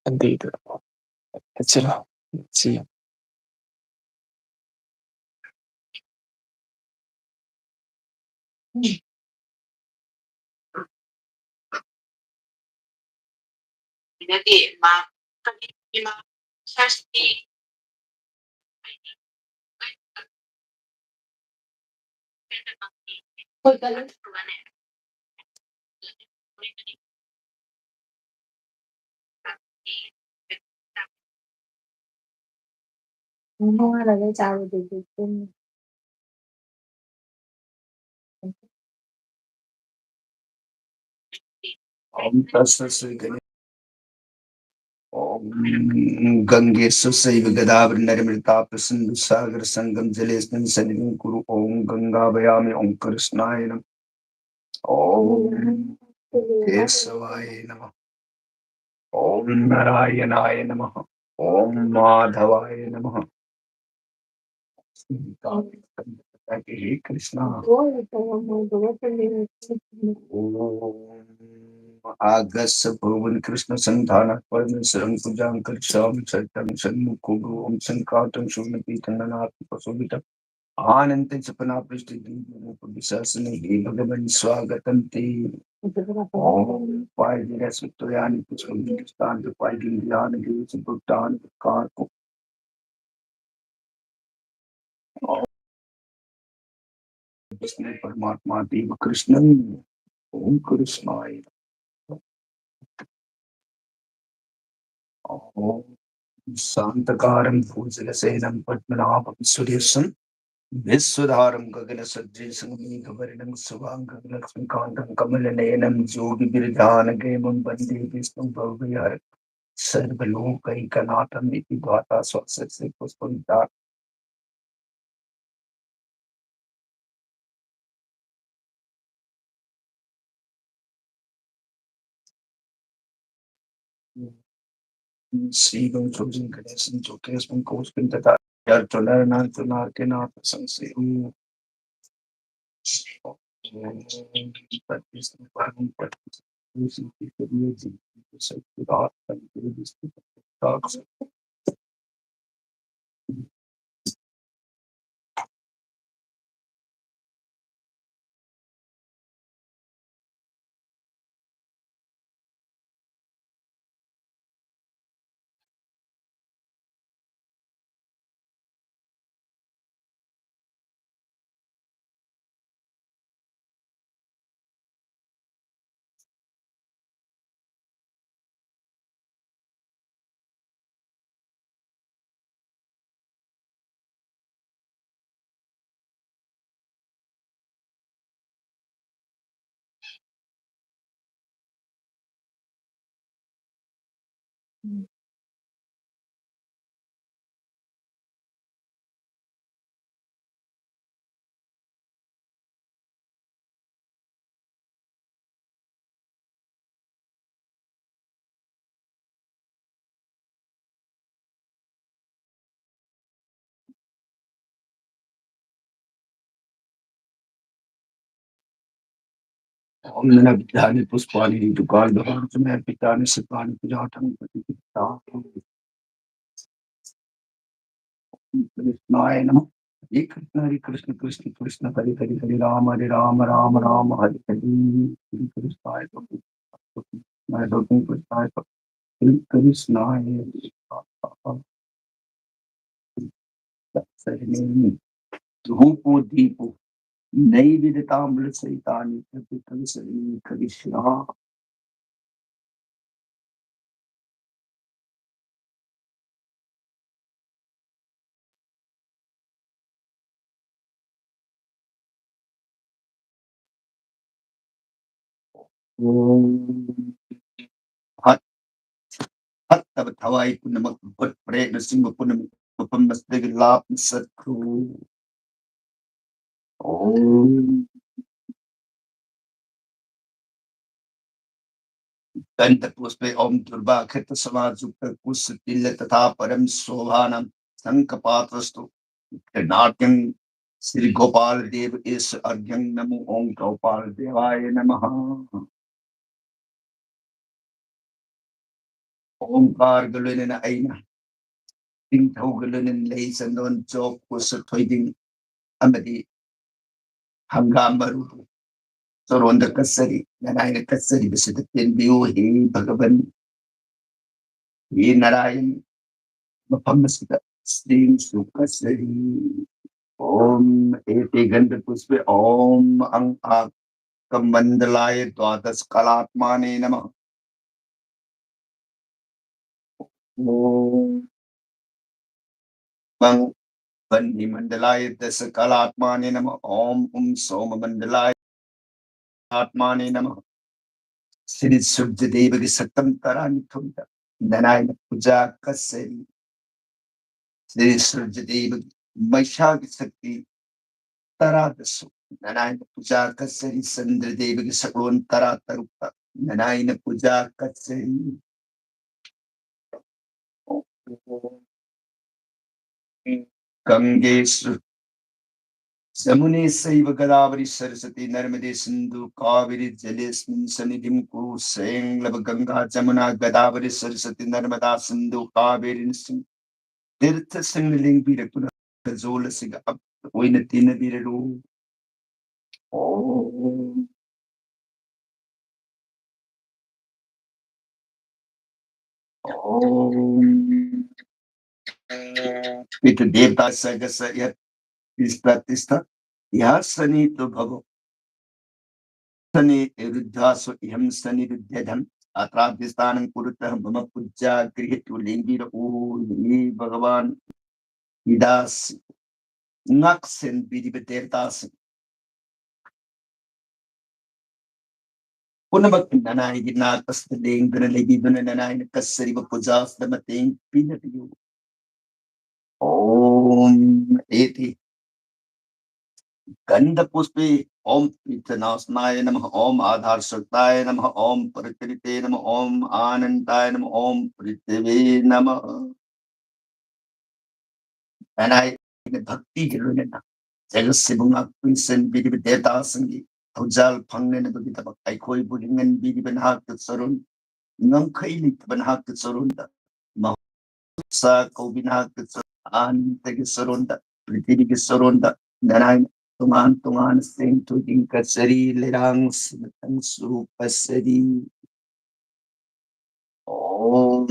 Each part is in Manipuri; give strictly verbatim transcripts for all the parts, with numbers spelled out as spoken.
ꯑꯗꯩꯗꯨꯗ ꯍꯠꯁꯤꯜꯂꯣ꯫ ꯁꯤ ꯅꯠꯇꯦ, ꯃꯥ ꯀꯔꯤ, ꯃꯥ ꯁꯔꯁꯇꯤ꯫ ꯅꯣꯡꯉꯥꯜꯂꯒ ꯆꯥꯕꯗꯨꯗꯤ ꯇꯨꯝꯃꯤ꯫ ॐ तस्य श्री गणे-, ॐ गंगेशु शैव गदावरी नर्मदा सिंधु सागर संगम जलेस्मिन् सन्निधिं कुरु। ॐ गंगाभयामी। ॐ कृष्णाय नमः। ॐ केशवाय नमः। ॐ नारायणाय नमः। ॐ माधवाय नमः। हे कृष्णा। ॐ आगच्छ भगवन् कृष्ण सन्निधानं परमेश्वरं पूजां करिष्यामि सत्यं सन्मुखो भव। ॐ शंखातं शूलपीतं नानास्त्र शोभितं आनन्तं च पदाभिष्टं दीपमूपविशासने। हे भगवन् स्वागतं ते। ॐ पायदिरस्मि तोयानि पुष्पं दृष्टान्त पायदिं ध्यान देश बुद्धान कारको। कृष्ण परमात्मा देव कृष्णं। ॐ कृष्णाय। ॐ शान्ताकारं भुजगशयनं पद्मनाभं सुरेशं विश्वधारं गगनसदृशं मेघवर्णं शुभाङ्गं लक्ष्मीकान्तं कमलनयनं योगिभिर्ध्यानगेयं वन्दे विष्णुं भवभयहरं सर्वलोकैकनाथं। इति गाथा षोडशस्य पुष्पविद्या। Sido chojin kane sin choke spin ko spin tata. Yar chonar na chonar ke na sang se. Om nana vidhani puspani dugal dharan sumaya pitani sipani pujatam. Krishnaya namaha. Hare Krishna, Hare Krishna, Krishna Krishna, Hare Hare, Hare Rama, Hare Rama, Rama Rama, Hare Hare. Hare Krishna, Hare Krishna, Hare Krishna. Dhūpo dīpo naivedhyataṃ sahitāni, tape tape sarve Hare Krishna. ꯐꯠꯇꯕ ꯊꯋꯥꯏ ꯄꯨꯝꯅꯃꯛ, ꯚꯨꯠ ꯄ꯭ꯔꯦꯠꯅꯆꯤꯡꯕ ꯄꯨꯝꯅꯃꯛ ꯃꯐꯝ ꯑꯁꯤꯗꯒꯤ ꯂꯥꯞꯅ ꯆꯠꯈ꯭ꯔꯣ꯫ ॐ गंध पुष्पे ओम दुर्वाक्षत समायुक्त कुश तिल तथा परम शोभानम शंखपात्रस्तु। कृणार्घ्यं श्री गोपाल देव एष अर्घ्यं नमो ओम गोपाल देवाय नमः। ॐ ꯀꯥꯔꯒ ꯂꯣꯏꯅꯅ ꯑꯩꯅ ꯅꯤꯡꯊꯧꯒ ꯂꯣꯏꯅꯅ ꯂꯩ ꯆꯟꯗꯣꯟ ꯆꯣꯛ ꯀꯨꯁ ꯊꯣꯏꯗꯤꯡ ꯑꯃꯗꯤ ꯍꯪꯒꯥꯝ ꯃꯔꯨ ꯆꯣꯔꯣꯟꯗ ꯀꯠꯆꯔꯤ꯫ ꯅꯅꯥꯏꯅ ꯀꯠꯆꯔꯤꯕꯁꯤꯗ ꯄꯦꯟꯕꯤꯌꯨ ꯍꯦ ꯚꯒꯕꯟ, ꯍꯦ ꯅꯥꯔꯥꯌꯟ꯫ ꯃꯐꯝ ꯑꯁꯤꯗ ꯆꯦꯡꯁꯨ ꯀꯠꯆꯔꯤ꯫ ॐ एते गंधपुष्पे ॐ अं आकमंडलाय द्वादश कलात्माने नमः। ॐ मं बन्ही मंडलाय दश कलात्माने नमः। ॐ उं सोम मंडलाय आत्माने नमः। श्री सूर्य देव की सप्तम तारा निथुंड ननायन पूजा कसेरी। श्री सूर्य देव की मैशा की शक्ति तारा दसो ननायन पूजा कसेरी। चंद्र देव की सकलोन तारा तरुप ननायन पूजा कसेरी। गंगेश जमुने सैव गोदावरी सरस्वती नर्मदे सिंधु कावेरी जलेस्मिन सन्निधिम कुरु स्वयं लव गंगा जमुना गोदावरी सरस्वती नर्मदा सिंधु कावेरी सिंधु तीर्थ सिंह लिंग भी रखुना जोल सिंह अब कोई न तीन भी रो। ओम। ओम। पितृ देवता सगस यह प्रतिष्ठा यह शनि तो भगो। शनि रुद्धासु इहम शनि रुद्ध्यधन अत्राधिष्ठान कुरुतः मम पूजा गृह तु लिंगी रो। भगवान इदास नक्सन विधि देवता से पुनमक ननाई गिना कस्त लेंगन लेगी दुन ननाई न कस्सरी व पूजा सद मतें पिन पियो। ओम एति गंध पुष्पे ओम तीर्थनाशनाय नमः, ओम आधार शक्ताय नमः, ओम प्रकृते नमः, ओम आनंदाय नमः, ओम पृथ्वी नमः। ꯅꯅꯥꯏꯅ ꯚꯛꯇꯤꯒꯤ ꯂꯣꯏꯅꯅ ꯖꯒꯠꯁꯤꯕꯨ ꯉꯥꯛꯇꯨꯅ ꯁꯦꯟꯕꯤꯔꯤꯕ ꯗꯦꯕꯇꯥꯁꯤꯡꯒꯤ ꯊꯧꯖꯥꯜ ꯐꯪꯅꯅꯕꯒꯤꯗꯃꯛ ꯑꯩꯈꯣꯏꯕꯨ ꯍꯤꯡꯍꯟꯕꯤꯔꯤꯕ ꯅꯍꯥꯛꯀꯤ ꯆꯔꯣꯟ, ꯉꯝꯈꯩ ꯂꯩꯇꯕ ꯅꯍꯥꯛꯀꯤ ꯆꯔꯣꯟꯗ, ꯃꯍꯧꯁꯥ ꯀꯧꯕꯤ ꯅꯍꯥꯛꯀꯤ ꯆꯔꯣꯟ, ꯑꯍꯟꯗꯒꯤ ꯆꯔꯣꯟꯗ, ꯄ꯭ꯔꯤꯊꯤꯕꯤꯒꯤ ꯆꯔꯣꯟꯗ, ꯅꯅꯥꯏꯅ ꯇꯣꯉꯥꯟ ꯇꯣꯉꯥꯟꯅ ꯁꯦꯡꯊꯣꯛ ꯍꯤꯡꯀꯠꯆꯔꯤ, ꯂꯩꯔꯥꯡꯁꯤꯃꯇꯪꯁꯨ ꯀꯠꯆꯔꯤ꯫ ॐ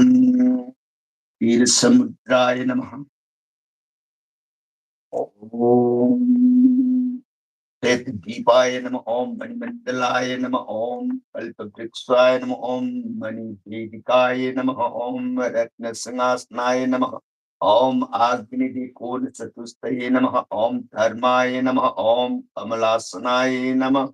क्षीरसमुद्राय नमः। ॐ श्वेतद्वीपाय नमः। ॐ मणिमण्डलाय नमः। ॐ कल्पवृक्षाय नमः। ॐ मणिवेदिकाय नमः। ॐ रत्नसिंहासनाय नमः। ॐ आग्निदीकोणचतुष्टये नमः। ॐ धर्माय नमः। ॐ कमलासनाय नमः।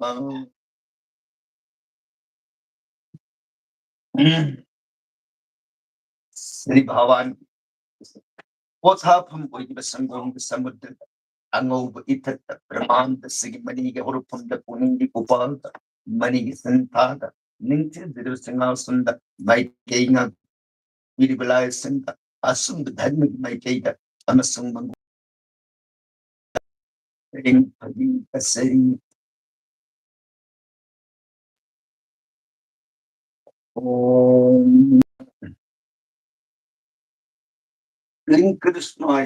श्री भगवान ꯄꯣꯊꯥꯐꯝ ꯑꯣꯏꯔꯤꯕ ꯁꯪꯒꯣꯝꯒꯤ ꯁꯃꯨꯗ꯭ꯔꯗ, ꯑꯉꯧꯕ ꯏꯊꯠꯇ, ꯕ꯭ꯔꯍ꯭ꯃꯥꯟꯗꯁꯤꯒꯤ ꯃꯅꯤꯒꯤ ꯍꯧꯔꯛꯐꯝꯗ, ꯀꯣꯅꯨꯡꯒꯤ ꯎꯄꯥꯜꯗ, ꯃꯅꯤꯒꯤ ꯁꯤꯟꯊꯥꯗ, ꯅꯤꯡꯊꯤꯖꯔꯕ ꯁꯤꯡꯍꯥꯁꯟꯗ ꯃꯥꯏꯀꯩ ꯉꯥꯛꯄꯤꯔꯤꯕ ꯂꯥꯏꯁꯤꯡꯗ, ꯑꯆꯨꯝꯕ ꯙꯔꯃꯒꯤ ꯃꯥꯏꯀꯩꯗ ꯑꯃꯁꯨꯡ ꯃꯪꯒꯣꯜ ꯄꯔꯦꯡ ꯐꯖꯅ ꯀꯠꯆꯔꯤ꯫ ॐ क्लीं कृष्णाय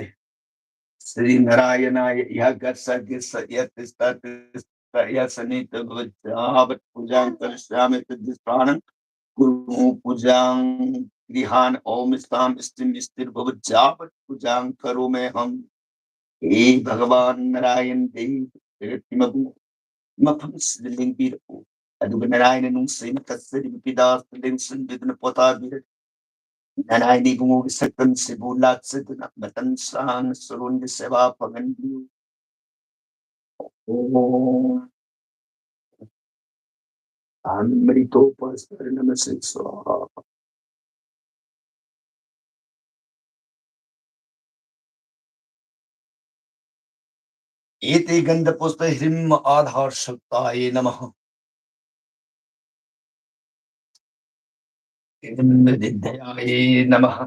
श्री नारायणाय। यः गच्छ गच्छ, यः तिष्ठ तिष्ठ, यः शय्यति भवति यावत्, पूजां करिष्यामि तदधिष्ठानं कुर्मः। पूजां गृहाण। ॐ स्थां स्थिं स्थिर भव यावत्, पूजां करोम्यहम्। हे भगवान नारायण देव, जगत की मबू ꯃꯐꯝꯁꯤꯗ ꯂꯦꯡꯕꯤꯔꯛꯎ꯫ ꯑꯗꯨꯒ ꯅꯔꯥꯏꯅ ꯅꯨꯡꯁꯤꯅ ꯀꯠꯆꯔꯤꯕ ꯄꯤꯗꯥꯁꯇ ꯂꯦꯡꯁꯤꯟꯕꯤꯗꯨꯅ ꯄꯣꯊꯥꯕꯤꯔꯛꯎ꯫ ꯅꯔꯥꯏꯅ ꯏꯕꯨꯡꯉꯣꯒꯤ ꯁꯛꯇꯝꯁꯤꯕꯨ ꯂꯥꯠꯆꯗꯨꯅ ꯃꯇꯝ ꯁꯥꯡꯅ ꯁꯔꯣꯟꯒꯤ ꯁꯦꯕꯥ ꯐꯪꯍꯟꯕꯤꯌꯨ꯫ ॐ अमृतोपसर्णमसि स्वाहा। एते गंधपुष्पे ह्रीं आधार शक्ताय नमः। ह्रीं विद्याय नमः।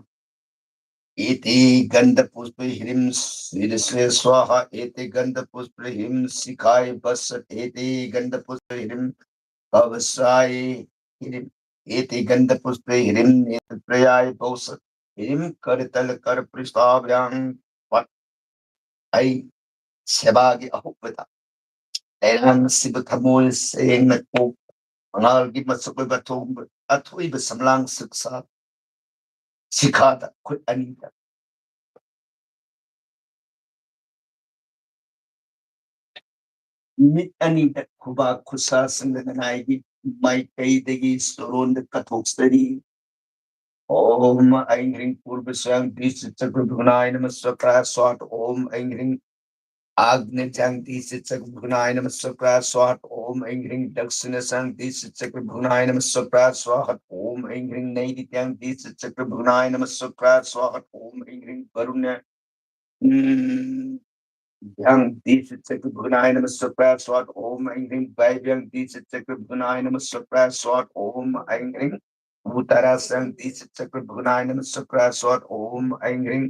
एते गंधपुष्पे ह्रीं शीर्षे स्वाहा। एते गंधपुष्पे ह्रीं शिखाय वस्सत। एते गंधपुष्पे ह्रीं कवचाय ह्रीं। एते गंधपुष्पे ह्रीं नेत्रत्रयाय वौसत। ह्रीं करतल कर पृष्ठाभ्यां पट। ꯑꯩ ꯁꯦꯕꯥꯒꯤ ꯑꯍꯧꯕꯗ ꯂꯩꯔꯥꯡ ꯑꯁꯤꯕꯨ ꯊꯃꯣꯏ ꯁꯦꯡꯅ ꯀꯣꯛ, ꯃꯉꯥꯜꯒꯤ ꯃꯁꯛ ꯑꯣꯏꯕ ꯑꯊꯣꯡꯕ, ꯑꯊꯣꯏꯕ ꯁꯝꯂꯥꯡ ꯁꯤꯛꯁꯥ, ꯁꯤꯈꯥꯗ ꯈꯨꯠ ꯑꯅꯤꯗ, ꯃꯤꯠ ꯑꯅꯤꯗ ꯈꯨꯕꯥꯛ ꯈꯨꯠꯁꯥꯁꯤꯡꯗ ꯅꯅꯥꯏꯒꯤ ꯃꯥꯏꯀꯩꯗꯒꯤ ꯁꯣꯔꯣꯟꯗ ꯀꯠꯊꯣꯛꯆꯔꯤ꯫ ॐ ऐं ह्रीं पूर्वस्यां दीक्षितचक्रभुवनाय नमः स्वक्राय स्वाहा। ॐ ऐं ह्रीं आग्नेयस्यां दीक्षितचक्रभुवनाय नमः स्वक्राय स्वाहा। ॐ ऐं ह्रीं दक्षिणस्यां दीक्षितचक्रभुवनाय नमः स्वक्राय स्वाहा। ॐ ऐं ह्रीं नैऋत्यां दीक्षितचक्रभुवनाय नमः स्वक्राय स्वाहा। ॐ ऐं ह्रीं वरुण, ह्रीं भ्यां दीक्षितचक्रभुवनाय नमः स्वक्राय स्वाहा। ॐ ऐं ह्रीं वायव्यां दीक्षितचक्रभुवनाय नमः स्वक्राय स्वाहा। ॐ ऐं ह्रीं उत्तरास्यां दीक्षितचक्रभुवनाय नमः स्वक्राय स्वाहा। ॐ ऐं ह्रीं,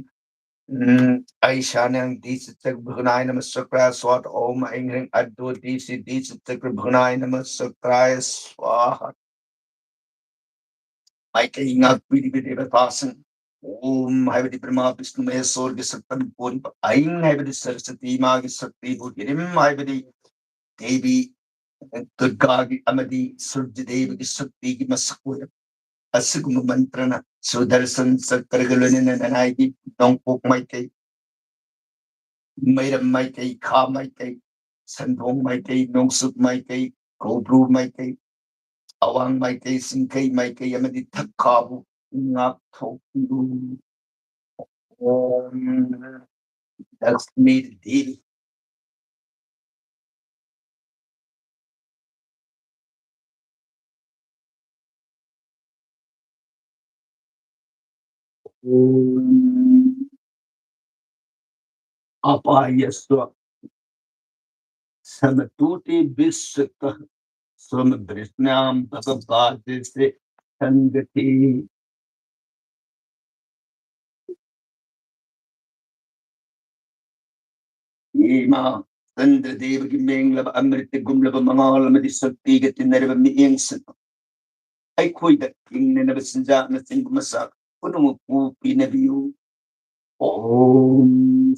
ह्रीं ईशान्यां दीक्षितचक्रभुवनाय नमः स्वक्राय स्वाहा। ॐ ऐं ह्रीं अद्दो दीक्षि दीक्षितचक्रभुवनाय नमः स्वक्राय स्वाहा꯫ ꯃꯥꯏꯀꯩ ꯉꯥꯛꯄꯤꯔꯤꯕ ꯗꯦꯕꯇꯥꯁꯤꯡ, ॐ ꯍꯥꯏꯕꯗꯤ ꯕ꯭ꯔꯍ꯭ꯃꯥ, ꯕꯤꯁꯅꯨ, ꯃꯍꯦꯁꯣꯔꯒꯤ ꯁꯛꯇꯝ ꯀꯣꯟꯕ, ऐं ꯍꯥꯏꯕꯗꯤ ꯁꯔꯁꯇꯤ ꯏꯃꯥꯒꯤ ꯁꯛꯇꯤꯕꯨ, ह्रीं ꯍꯥꯏꯕꯗꯤ ꯗꯦꯕꯤ ꯗꯨꯔꯒꯥꯒꯤ ꯑꯃꯗꯤ ꯁꯨꯔꯖ ꯗꯦꯕꯒꯤ ꯁꯛꯇꯤꯒꯤ ꯃꯁꯛ ꯑꯣꯏꯔꯕ ꯑꯁꯤꯒꯨꯝꯕ ꯃꯟꯇ꯭ꯔꯅ ꯁꯨꯗꯔꯁꯟ ꯆꯀ꯭ꯔꯒ ꯂꯣꯏꯅꯅ ꯅꯅꯥꯏꯒꯤ ꯅꯣꯡꯄꯣꯛ ꯃꯥꯏꯀꯩ, ꯃꯩꯔꯝ ꯃꯥꯏꯀꯩ, ꯈꯥ ꯃꯥꯏꯀꯩ, ꯁꯟꯗꯣꯡ ꯃꯥꯏꯀꯩ, ꯅꯣꯡꯆꯨꯞ ꯃꯥꯏꯀꯩ, ꯀꯧꯕ꯭ꯔꯨ ꯃꯥꯏꯀꯩ, ꯑꯋꯥꯡ ꯃꯥꯏꯀꯩ, ꯆꯤꯡꯈꯩ ꯃꯥꯏꯀꯩ ꯑꯃꯗꯤ ꯊꯛꯈꯥꯕꯨ ꯉꯥꯛꯊꯣꯛꯄꯤꯌꯨ꯫ ॐ लक्ष्मी देवी। ॐ अपाय स्व। ꯁꯃꯇꯨꯇꯤ ꯕꯤꯁ꯭ꯋꯀ ꯁꯣꯃ ꯕ꯭ꯔꯤꯁ꯭ꯅꯥꯝ ꯚꯒ ꯕꯥꯖꯦꯁꯦ ꯁꯪꯒꯊꯤ꯫ ꯏꯃꯥ ꯆꯟꯗ꯭ꯔꯗꯦꯕꯒꯤ ꯃꯦꯡꯂꯕ ꯑꯃ꯭ꯔꯤꯇꯒꯨꯝꯂꯕ ꯃꯉꯥꯜ ꯑꯃꯗꯤ ꯁꯛꯇꯤꯒ ꯇꯤꯟꯅꯔꯕ ꯃꯤꯠꯌꯦꯡꯁꯤꯡ ꯑꯩꯈꯣꯏꯗ ꯍꯤꯡꯅꯅꯕ ꯆꯤꯟꯖꯥꯛꯅꯆꯤꯡꯕ ꯃꯆꯥꯛ ꯄꯨꯝꯅꯃꯛꯄꯨ ꯄꯤꯅꯕꯤꯌꯨ꯫ ॐ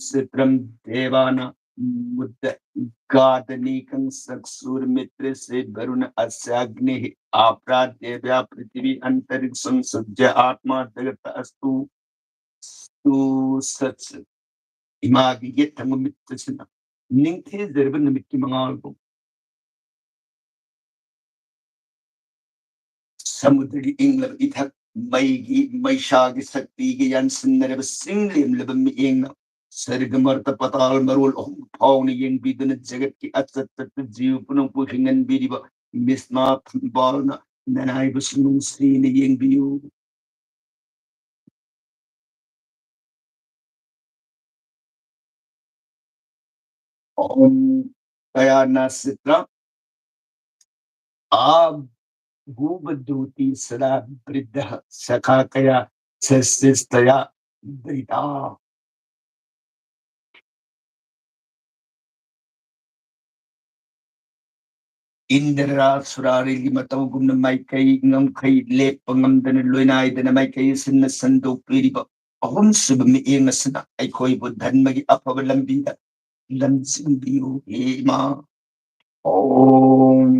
सित्रं देवानां मुद्द गादनीकं सक्सूर्मित्रे से वरुण अस्याग्निः आपरा देव्या पृथिवी अन्तरिक्षं सूर्य आत्मा जगत अस्तु। ꯁꯨ ꯁꯠꯁ꯫ ꯏꯃꯥꯒꯤ ꯌꯦꯠ ꯊꯪꯕ ꯃꯤꯠꯇꯁꯤꯅ ꯅꯤꯡꯊꯤꯖꯔꯕ ꯅꯨꯃꯤꯠꯀꯤ ꯃꯉꯥꯜꯕꯨ ꯁꯃꯨꯗ꯭ꯔꯒꯤ ꯏꯪꯂꯕ ꯏꯊꯛ, ꯃꯩꯒꯤ ꯃꯩꯁꯥꯒꯤ ꯁꯛꯇꯤꯒꯤ ꯌꯥꯟꯁꯤꯟꯅꯔꯕ ꯆꯤꯡ ꯂꯦꯝꯂꯕ ꯃꯤꯠꯌꯦꯡꯅ ꯁꯔꯒ ꯃꯔꯛꯇ ꯄꯇꯥꯜ ꯃꯔꯣꯜ ꯑꯍꯨꯝ ꯐꯥꯎꯅ ꯌꯦꯡꯕꯤꯗꯨꯅ ꯖꯒꯠꯀꯤ ꯑꯆꯠ ꯆꯠꯄ ꯖꯤꯕ ꯄꯨꯝꯅꯃꯛꯄꯨ ꯍꯤꯡꯍꯟꯕꯤꯔꯤꯕ ꯃꯤꯁꯃꯥ ꯊꯝꯕꯥꯜꯅ ꯅꯅꯥꯏꯕꯁꯨ ꯅꯨꯡꯁꯤꯅ ꯌꯦꯡꯕꯤꯌꯨ꯫ ॐ कया नक्षत्र आभूवदूति सदा वृद्धः सखा कया सशिष्टया दयिता। ꯏꯟꯗ꯭ꯔ ꯁꯨꯔꯥꯔꯤꯒꯤ ꯃꯇꯧꯒꯨꯝꯅ ꯃꯥꯏꯀꯩ ꯉꯝꯈꯩ ꯂꯦꯞꯄ ꯉꯝꯗꯅ ꯂꯣꯏꯅꯥꯏꯗꯅ ꯃꯥꯏꯀꯩ ꯑꯁꯤꯟꯅ ꯁꯟꯗꯣꯛꯄꯤꯔꯤꯕ ꯑꯍꯨꯝꯁꯨꯕ ꯃꯤꯠꯌꯦꯡ ꯑꯁꯤꯅ ꯑꯩꯈꯣꯏꯕꯨ ꯙꯔꯃꯒꯤ ꯑꯐꯕ ꯂꯝꯕꯤꯗ ꯂꯝꯖꯤꯡꯕꯤꯌꯨ ꯍꯦ ꯏꯃꯥ꯫ ॐ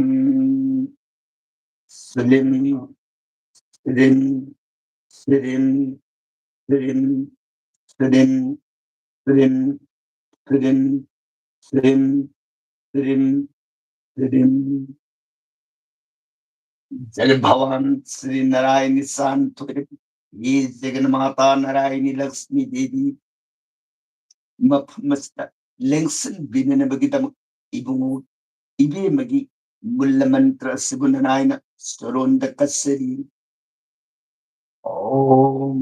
श्रीं श्रीं श्रीं श्रीं श्रीं श्रीं श्रीं श्रीं श्रीं श्रीं जय भगवान श्री नारायणी शांत ये जगन्माता नारायणी लक्ष्मी देवी ꯃꯐꯝ ꯑꯁꯤꯗ ꯂꯦꯡꯁꯤꯟꯕꯤꯅꯅꯕꯒꯤꯗꯃꯛ ꯏꯕꯨꯡꯉꯣ ꯏꯕꯦꯝꯃꯒꯤ ꯃꯨꯜꯂ ꯃꯟꯇ꯭ꯔ ꯑꯁꯤꯕꯨ ꯅꯅꯥꯏꯅ ꯁꯣꯔꯣꯟꯗ ꯀꯠꯆꯔꯤ꯫ ॐ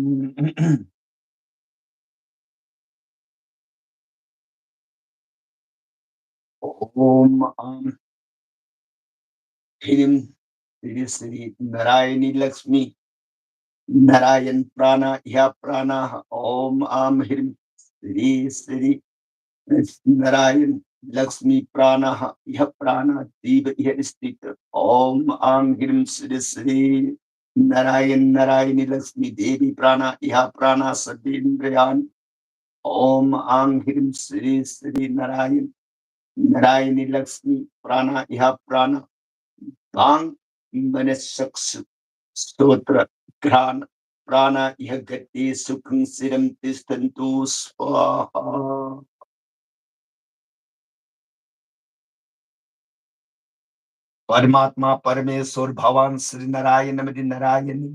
Om Am Hrim Shri Shri Narayani Lakshmi Narayan Prana Iha Prana. Om Am Hrim Shri Shri Narayan Lakshmi Prana Iha Prana Diva Iha Sthita. Om Am Hrim Shri Shri Narayan Narayani Lakshmi Devi Prana Iha Prana Sabindriyan. Om Ang Hrim Shri Shri Narayan Narayani Lakshmi Prana Iha Prana Bang Manasaksu Stotra Grana Prana Iha Gati Sukhang Siram Tistantu Swaha. ꯄꯔꯃꯥꯠꯃꯥ ꯄꯔꯃꯦꯁꯣꯔ ꯚꯒꯋꯥꯟ ꯁ꯭ꯔꯤ ꯅꯥꯔꯥꯌꯟ ꯑꯃꯗꯤ ꯅꯥꯔꯥꯌꯅꯤ,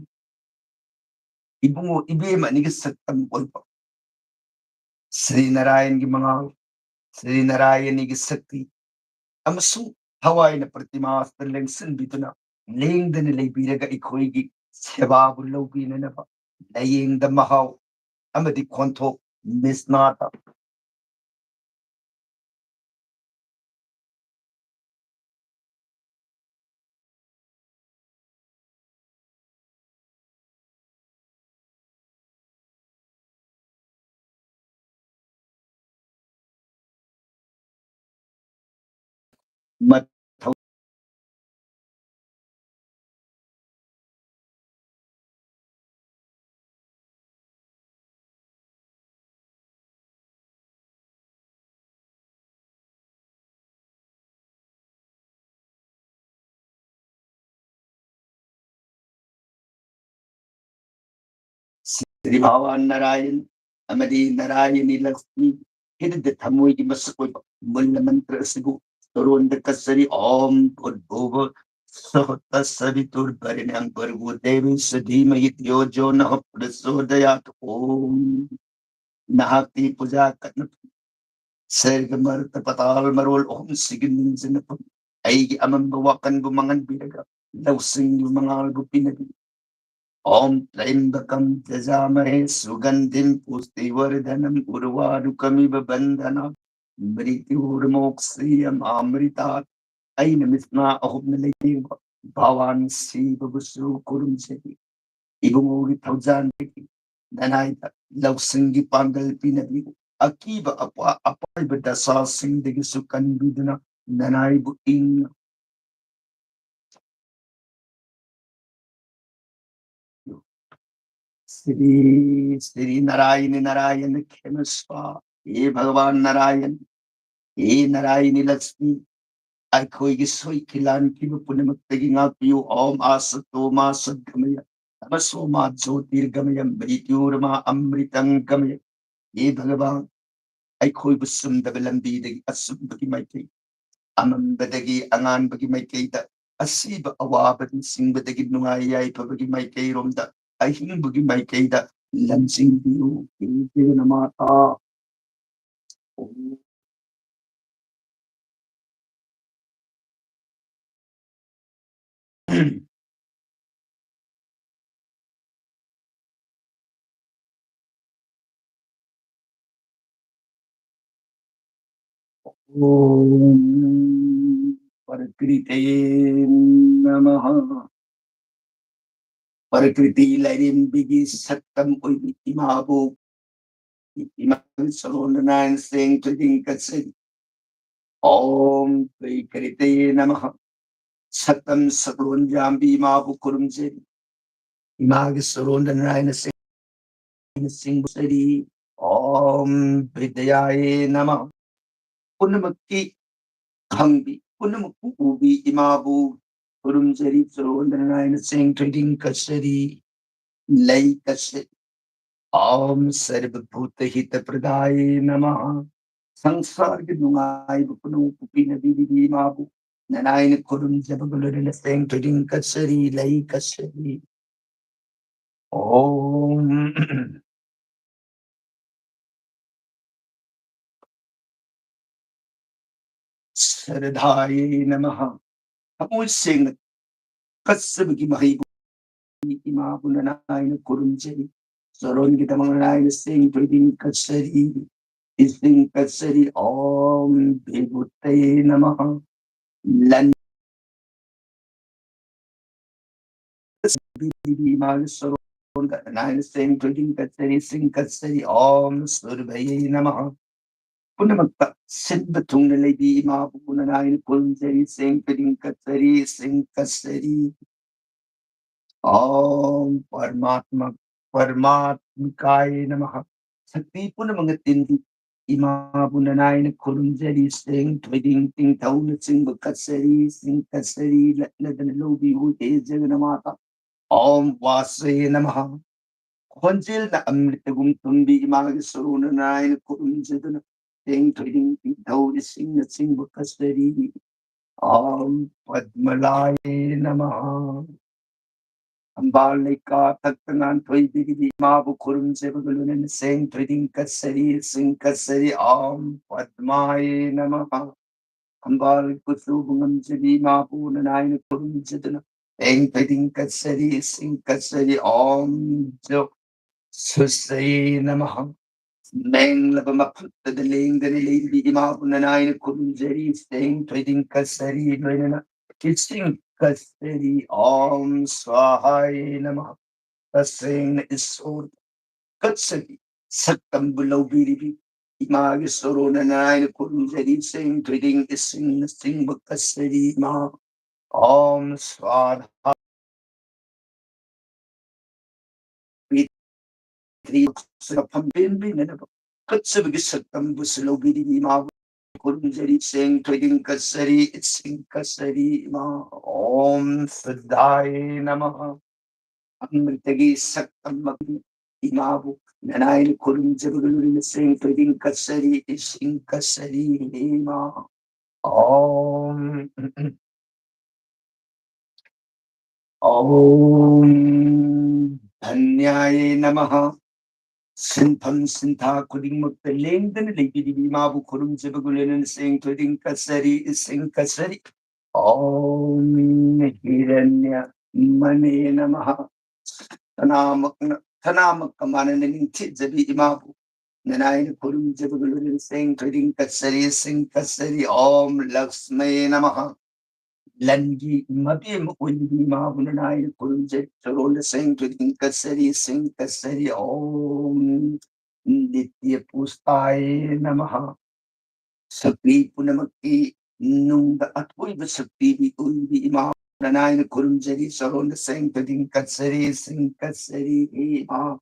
ꯏꯕꯨꯡꯉꯣ ꯏꯕꯦꯝ ꯑꯅꯤꯒꯤ ꯁꯛꯇꯝ ꯑꯣꯏꯕ ꯁ꯭ꯔꯤ ꯅꯥꯔꯥꯌꯟꯒꯤ ꯃꯉꯥꯜ, ꯁ꯭ꯔꯤ ꯅꯥꯔꯥꯌꯟꯒꯤ ꯁꯛꯇꯤ ꯑꯃꯁꯨꯡ ꯊꯋꯥꯏꯅ ꯄ꯭ꯔꯇꯤꯃꯥꯁꯤꯗ ꯂꯦꯡꯁꯤꯟꯕꯤꯗꯨꯅ ꯂꯦꯡꯗꯅ ꯂꯩꯕꯤꯔꯒ ꯑꯩꯈꯣꯏꯒꯤ ꯁꯦꯕꯥꯕꯨ ꯂꯧꯕꯤꯅꯅꯕ ꯂꯥꯌꯦꯡꯗ ꯃꯍꯥꯎ ꯑꯃꯗꯤ ꯈꯣꯟꯊꯣꯛ ꯃꯤꯁꯅꯥꯇ ꯃꯊꯧ ꯁ꯭ꯔꯤ ꯚꯒꯋꯥꯟ ꯅꯥꯔꯥꯌꯟ ꯑꯃꯗꯤ ꯅꯥꯔꯥꯌꯅꯤ ꯂꯛꯁꯃꯤ ꯍꯤꯔꯗ ꯊꯃꯣꯏꯒꯤ ꯃꯁꯛ ꯑꯣꯏꯕ ꯃꯨꯜꯂ ꯃꯟꯇ꯭ꯔ ꯑꯁꯤꯕꯨ ꯇꯣꯔꯣꯟꯗ ꯀꯠꯆꯔꯤ꯫ ॐ भूर्भुवः स्वः तत्सवितुर्वरेण्यं भर्गो देवस्य धीमहि धियो यो नः प्रचोदयात्। ॐ ꯅꯍꯥꯛꯀꯤ ꯄꯨꯖꯥ ꯀꯠꯅꯐꯝ ꯁꯔꯒ ꯃꯔꯛꯇ ꯄꯇꯥꯜ ꯃꯔꯣꯜ ꯑꯍꯨꯝꯁꯤꯒꯤ ꯅꯤꯡꯖꯅꯐꯝ ꯑꯩꯒꯤ ꯑꯃꯝꯕ ꯋꯥꯈꯟꯕꯨ ꯃꯥꯡꯍꯟꯕꯤꯔꯒ ꯂꯧꯁꯤꯡꯒꯤ ꯃꯉꯥꯜꯕꯨ ꯄꯤꯅꯕꯤ꯫ ॐ त्र्यम्बकं यजामहे सुगन्धिं पुष्टिवर्धनम् उर्वारुकमिव बन्धनात्। ꯃ꯭ꯔꯤꯇ꯭ꯌꯨꯔ ꯃꯣꯛꯁꯤ ꯑꯃꯥꯃ꯭ꯔꯤꯇꯥ꯫ ꯑꯩꯅ ꯃꯤꯠ ꯃꯥ ꯑꯍꯨꯝꯅ ꯂꯩꯇꯦꯡꯕ ꯚꯥꯋꯥꯟ ꯁꯤꯕꯕꯨꯁꯨ ꯈꯨꯔꯨꯝꯖꯔꯤ꯫ ꯏꯕꯨꯡꯉꯣꯒꯤ ꯊꯧꯖꯥꯟꯗꯒꯤ ꯅꯅꯥꯏꯗ ꯂꯧꯁꯤꯡꯒꯤ ꯄꯥꯡꯒꯜ ꯄꯤꯅꯕꯤꯌꯨ꯫ ꯑꯀꯤꯕ ꯑꯄꯥ-, ꯑꯄꯥꯏꯕ ꯗꯁꯥꯁꯤꯡꯗꯒꯤꯁꯨ ꯀꯟꯕꯤꯗꯨꯅ ꯅꯅꯥꯏꯕꯨ ꯏꯪꯅ ꯁ꯭ꯔꯤ ꯁ꯭ꯔꯤ ꯅꯥꯔꯥꯌꯅ ꯅꯥꯔꯥꯌꯅ ꯈꯦꯃꯁ꯭ꯋꯥ꯫ ꯍꯦ ꯚꯒꯋꯥꯟ ꯅꯥꯔꯥꯌꯟ, ꯍꯦ ꯅꯥꯔꯥꯌꯅꯤ ꯂꯛꯁꯃꯤ, ꯑꯩꯈꯣꯏꯒꯤ ꯁꯣꯏꯈꯤ ꯂꯥꯟꯈꯤꯕ ꯄꯨꯝꯅꯃꯛꯇꯒꯤ ꯉꯥꯛꯄꯤꯌꯨ꯫ ॐ आसतो मा सद्गमय तमसो मा ज्योतिर्गमय मृत्योर्मा अमृतं गमय। ꯍꯦ ꯚꯒꯋꯥꯟ, ꯑꯩꯈꯣꯏꯕꯨ ꯆꯨꯝꯗꯕ ꯂꯝꯕꯤꯗꯒꯤ ꯑꯆꯨꯝꯕꯒꯤ ꯃꯥꯏꯀꯩ, ꯑꯃꯝꯕꯗꯒꯤ ꯑꯉꯥꯟꯕꯒꯤ ꯃꯥꯏꯀꯩꯗ, ꯑꯁꯤꯕ ꯑꯋꯥꯕ ꯅꯤꯡꯁꯤꯡꯕꯗꯒꯤ ꯅꯨꯡꯉꯥꯏ ꯌꯥꯏꯐꯕꯒꯤ ꯃꯥꯏꯀꯩꯔꯣꯝꯗ, ꯑꯍꯤꯡꯕꯒꯤ ꯃꯥꯏꯀꯩꯗ ꯂꯝꯖꯤꯡꯕꯤꯌꯨ꯫ ꯍꯦ ꯖꯒꯟꯃꯥꯇꯥ꯫ ॐ प्रकृतये नमः। ꯄ꯭ꯔꯀ꯭ꯔꯤꯇꯤ ꯂꯥꯏꯔꯦꯝꯕꯤꯒꯤ ꯁꯛꯇꯝ ꯑꯣꯏꯕꯤ ꯏꯃꯥꯕꯨ ꯏꯃꯥꯒꯤ ꯁꯣꯔꯣꯟꯗ ꯅꯥꯏꯅ ꯆꯦꯡ ꯊꯣꯏꯗꯤꯡ ꯀꯠꯆꯔꯤ꯫ ॐ प्रकृतये नमः। ꯁꯛꯇꯝ ꯁꯛꯂꯣꯟ ꯌꯥꯝꯕꯤ ꯏꯃꯥꯕꯨ ꯈꯨꯔꯨꯝꯖꯔꯤ꯫ ꯏꯃꯥꯒꯤ ꯁꯣꯔꯣꯟꯗ ꯅꯥꯏꯅ ꯆꯦꯡ ꯆꯤꯡꯕ ꯆꯔꯤ꯫ ॐ विद्याये नमः। ꯄꯨꯝꯅꯃꯛꯀꯤ ꯈꯪꯕꯤ, ꯄꯨꯝꯅꯃꯛꯄꯨ ꯎꯕꯤ ꯏꯃꯥꯕꯨ ꯈꯨꯔꯨꯝꯖꯔꯤ, ꯆꯔꯣꯟꯗꯅ ꯅꯥꯏꯅ ꯆꯦꯡ ꯊꯣꯏꯗꯤꯡ ꯀꯠꯆꯔꯤ, ꯂꯩ ꯀꯠꯆꯔꯤ꯫ ॐ सर्वभूतहितप्रदाये नमः। ꯁꯪꯁꯥꯔꯒꯤ ꯅꯨꯡꯉꯥꯏꯕ ꯄꯨꯝꯅꯃꯛꯄꯨ ꯄꯤꯅꯕꯤꯔꯤꯕꯤ ꯏꯃꯥꯕꯨ ꯅꯅꯥꯏꯅ ꯈꯨꯔꯨꯝꯖꯕꯒ ꯂꯣꯏꯅꯅ ꯆꯦꯡ ꯊꯣꯏꯗꯤꯡ ꯀꯠꯆꯔꯤ, ꯂꯩ ꯀꯠꯆꯔꯤ꯫ ॐ ꯁ꯭ꯔꯗꯥꯌꯦ ꯅꯃꯍ꯫ ꯊꯃꯣꯏ ꯁꯦꯡꯅ ꯀꯠꯆꯕꯒꯤ ꯃꯍꯩꯕꯨ ꯏꯃꯥꯕꯨ ꯅꯅꯥꯏꯅ ꯈꯨꯔꯨꯝꯖꯔꯤ꯫ ꯆꯔꯣꯟꯒꯤꯗꯃꯛ ꯅꯅꯥꯏꯅ ꯆꯦꯡ ꯊꯣꯏꯗꯤꯡ ꯀꯠꯆꯔꯤ꯫ ꯏꯁꯤꯡ ꯀꯠꯆꯔꯤ꯫ ॐ विभूतये नमः। ꯂꯟ ꯏꯃꯥꯒꯤ ꯁꯣꯔꯣꯟꯗ ꯅꯥꯏꯅ ꯆꯦꯡ ꯊꯣꯏꯗꯤꯡ ꯀꯠꯆꯔꯤ, ꯁꯤꯡ ꯀꯠꯆꯔꯤ꯫ ॐ सूर्यभये नमः꯫ ꯄꯨꯝꯅꯃꯛꯇ ꯁꯤꯟꯕ ꯊꯨꯡꯅ ꯂꯩꯕꯤ ꯏꯃꯥꯕꯨ ꯅꯅꯥꯏꯅ ꯈꯨꯔꯨꯝꯖꯔꯤ, ꯆꯦꯡ ꯊꯣꯏꯗꯤꯡ ꯀꯠꯆꯔꯤ, ꯁꯤꯡ ꯀꯠꯆꯔꯤ꯫ ॐ परमात्मा, परमात्मिकाय नमः। ꯁꯛꯇꯤ ꯄꯨꯝꯅꯃꯛꯅ ꯇꯤꯟꯕꯤ ꯏꯃꯥꯕꯨ ꯅꯅꯥꯏꯅ ꯈꯨꯔꯨꯝꯖꯔꯤ, ꯆꯦꯡ ꯊꯣꯏꯗꯤꯡ ꯇꯤꯡꯊꯧꯅꯆꯤꯡꯕ ꯀꯠꯆꯔꯤ, ꯁꯤꯡ ꯀꯠꯆꯔꯤ, ꯂꯠꯅꯗꯅ ꯂꯧꯕꯤꯌꯨ ꯍꯦ ꯖꯒꯅꯃꯥꯇꯥ꯫ ॐ वासवे नमः। ꯈꯣꯟꯖꯦꯜꯅ ꯑꯃ꯭ꯔꯤꯇꯒꯨꯝ ꯊꯨꯝꯕꯤ ꯏꯃꯥꯒꯤ ꯁꯣꯔꯣꯟ ꯅꯅꯥꯏꯅ ꯈꯨꯔꯨꯝꯖꯗꯨꯅ ꯆꯦꯡ ꯊꯣꯏꯗꯤꯡ ꯇꯤꯡꯊꯧ ꯏꯁꯤꯡꯅꯆꯤꯡꯕ ꯀꯠꯆꯔꯤ꯫ ॐ पद्मलाय नमः। ꯊꯝꯕꯥꯜ ꯂꯩꯀꯥ ꯊꯛꯇ ꯉꯥꯟꯊꯣꯏꯕꯤꯒꯤ ꯏꯃꯥꯕꯨ ꯈꯨꯔꯨꯝꯖꯕꯒ ꯂꯣꯏꯅꯅ ꯆꯦꯡ ꯊꯣꯏꯗꯤꯡ ꯀꯠꯆꯔꯤ, ꯏꯁꯤꯡ ꯀꯠꯆꯔꯤ꯫ ॐ पद्माय नमः। ꯊꯝꯕꯥꯜ ꯀꯨꯆꯨꯕꯨ ꯉꯝꯖꯕꯤ ꯏꯃꯥꯕꯨ ꯅꯅꯥꯏꯅ ꯈꯨꯔꯨꯝꯖꯗꯨꯅ ꯆꯦꯡ ꯊꯣꯏꯗꯤꯡ ꯀꯠꯆꯔꯤ, ꯏꯁꯤꯡ ꯀꯠꯆꯔꯤ꯫ ॐ जो सुसये नमः। ꯃꯦꯡꯂꯕ ꯃꯐꯝꯗ ꯂꯦꯡꯗꯅ ꯂꯩꯔꯤꯕꯤ ꯏꯃꯥꯕꯨ ꯅꯅꯥꯏꯅ ꯈꯨꯔꯨꯝꯖꯔꯤ, ꯆꯦꯡ ꯊꯣꯏꯗꯤꯡ ꯀꯠꯆꯔꯤ, ꯂꯣꯏꯅꯅ ꯏꯁꯤꯡ ꯀꯠꯆꯔꯤ꯫ ॐ स्वाहाय नमः। ꯇꯁꯦꯡꯅ ꯏꯁꯣꯔ ꯀꯠꯆꯕꯤ ꯁꯛꯇꯝꯕꯨ ꯂꯧꯕꯤꯔꯤꯕꯤ ꯏꯃꯥꯒꯤ ꯁꯣꯔꯣꯟ ꯅꯅꯥꯏꯅ ꯈꯨꯔꯨꯝꯖꯔꯤ, ꯆꯦꯡ ꯊꯣꯏꯗꯤꯡ ꯏꯁꯤꯡꯅꯆꯤꯡꯕ ꯀꯠꯆꯔꯤ ꯏꯃꯥ꯫ ॐ स्वाहा। ꯃꯐꯝ ꯄꯦꯟꯕꯤꯅꯅꯕ ꯀꯠꯆꯕꯒꯤ ꯁꯛꯇꯝꯕꯨꯁꯨ ꯂꯧꯕꯤꯔꯤꯕꯤ ꯏꯃꯥꯕꯨ ꯈꯨꯔꯨꯝꯖꯔꯤ, ꯆꯦꯡ ꯊꯣꯏꯗꯤꯡ ꯀꯠꯆꯔꯤ, ꯏꯁꯤꯡ ꯀꯠꯆꯔꯤ ꯏꯃꯥ꯫ ॐ शुद्धाय नमः। ꯑꯃ꯭ꯔꯤꯇꯒꯤ ꯁꯛꯇꯝ ꯏꯃꯥꯕꯨ ꯅꯅꯥꯏꯅ ꯈꯨꯔꯨꯝꯖꯕꯒ ꯂꯣꯏꯅꯅ ꯆꯦꯡ ꯊꯣꯏꯗꯤꯡ ꯀꯠꯆꯔꯤ, ꯏꯁꯤꯡ ꯀꯠꯆꯔꯤ ꯏꯃꯥ꯫ ॐ ॐ धन्याय नमः। ꯁꯤꯟꯐꯝ ꯁꯤꯟꯊꯥ ꯈꯨꯗꯤꯡꯃꯛꯇ ꯂꯦꯡꯗꯅ ꯂꯩꯕꯤꯔꯤꯕꯤ ꯏꯃꯥꯕꯨ ꯈꯨꯔꯨꯝꯖꯕꯒ ꯂꯣꯏꯅꯅ ꯆꯦꯡ ꯊꯣꯏꯗꯤꯡ ꯀꯠꯆꯔꯤ, ꯏꯁꯤꯡ ꯀꯠꯆꯔꯤ꯫ ॐ हिरण्यमणे नमः। ꯁꯅꯥꯃꯛꯅ, ꯁꯅꯥꯃꯛꯀ ꯃꯥꯟꯅꯅ ꯅꯤꯡꯊꯤꯖꯕꯤ ꯏꯃꯥꯕꯨ ꯅꯅꯥꯏꯅ ꯈꯨꯔꯨꯝꯖꯕꯒ ꯂꯣꯏꯅꯅ ꯁꯦꯡ ꯊꯣꯏꯗꯤꯡ ꯀꯠꯆꯔꯤ, ꯁꯤꯡ ꯀꯠꯆꯔꯤ꯫ ॐ लक्ष्मी नमः। ꯂꯟꯒꯤ ꯃꯕꯦꯝꯃ ꯑꯣꯏꯔꯤꯕ ꯏꯃꯥꯕꯨ ꯅꯅꯥꯏꯅ ꯈꯨꯔꯨꯝꯖꯔꯤ, ꯆꯔꯣꯟꯗ ꯁꯦꯡ ꯊꯣꯏꯗꯤꯡ ꯀꯠꯆꯔꯤ, ꯁꯤꯡ ꯀꯠꯆꯔꯤ꯫ ॐ नित्य पुष्टाय नमः। ꯁꯛꯇꯤ ꯄꯨꯝꯅꯃꯛꯀꯤ ꯅꯨꯡꯗ ꯑꯊꯣꯏꯕ ꯁꯛꯇꯤ ꯃꯤꯑꯣꯏꯕꯤ ꯏꯃꯥ ꯅꯅꯥꯏꯅ ꯈꯨꯔꯨꯝꯖꯔꯤ, ꯆꯔꯣꯟꯗ ꯁꯦꯡ ꯊꯣꯏꯗꯤꯡ ꯀꯠꯆꯔꯤ, ꯁꯤꯡ ꯀꯠꯆꯔꯤ, ꯍꯦ ꯏꯃꯥ꯫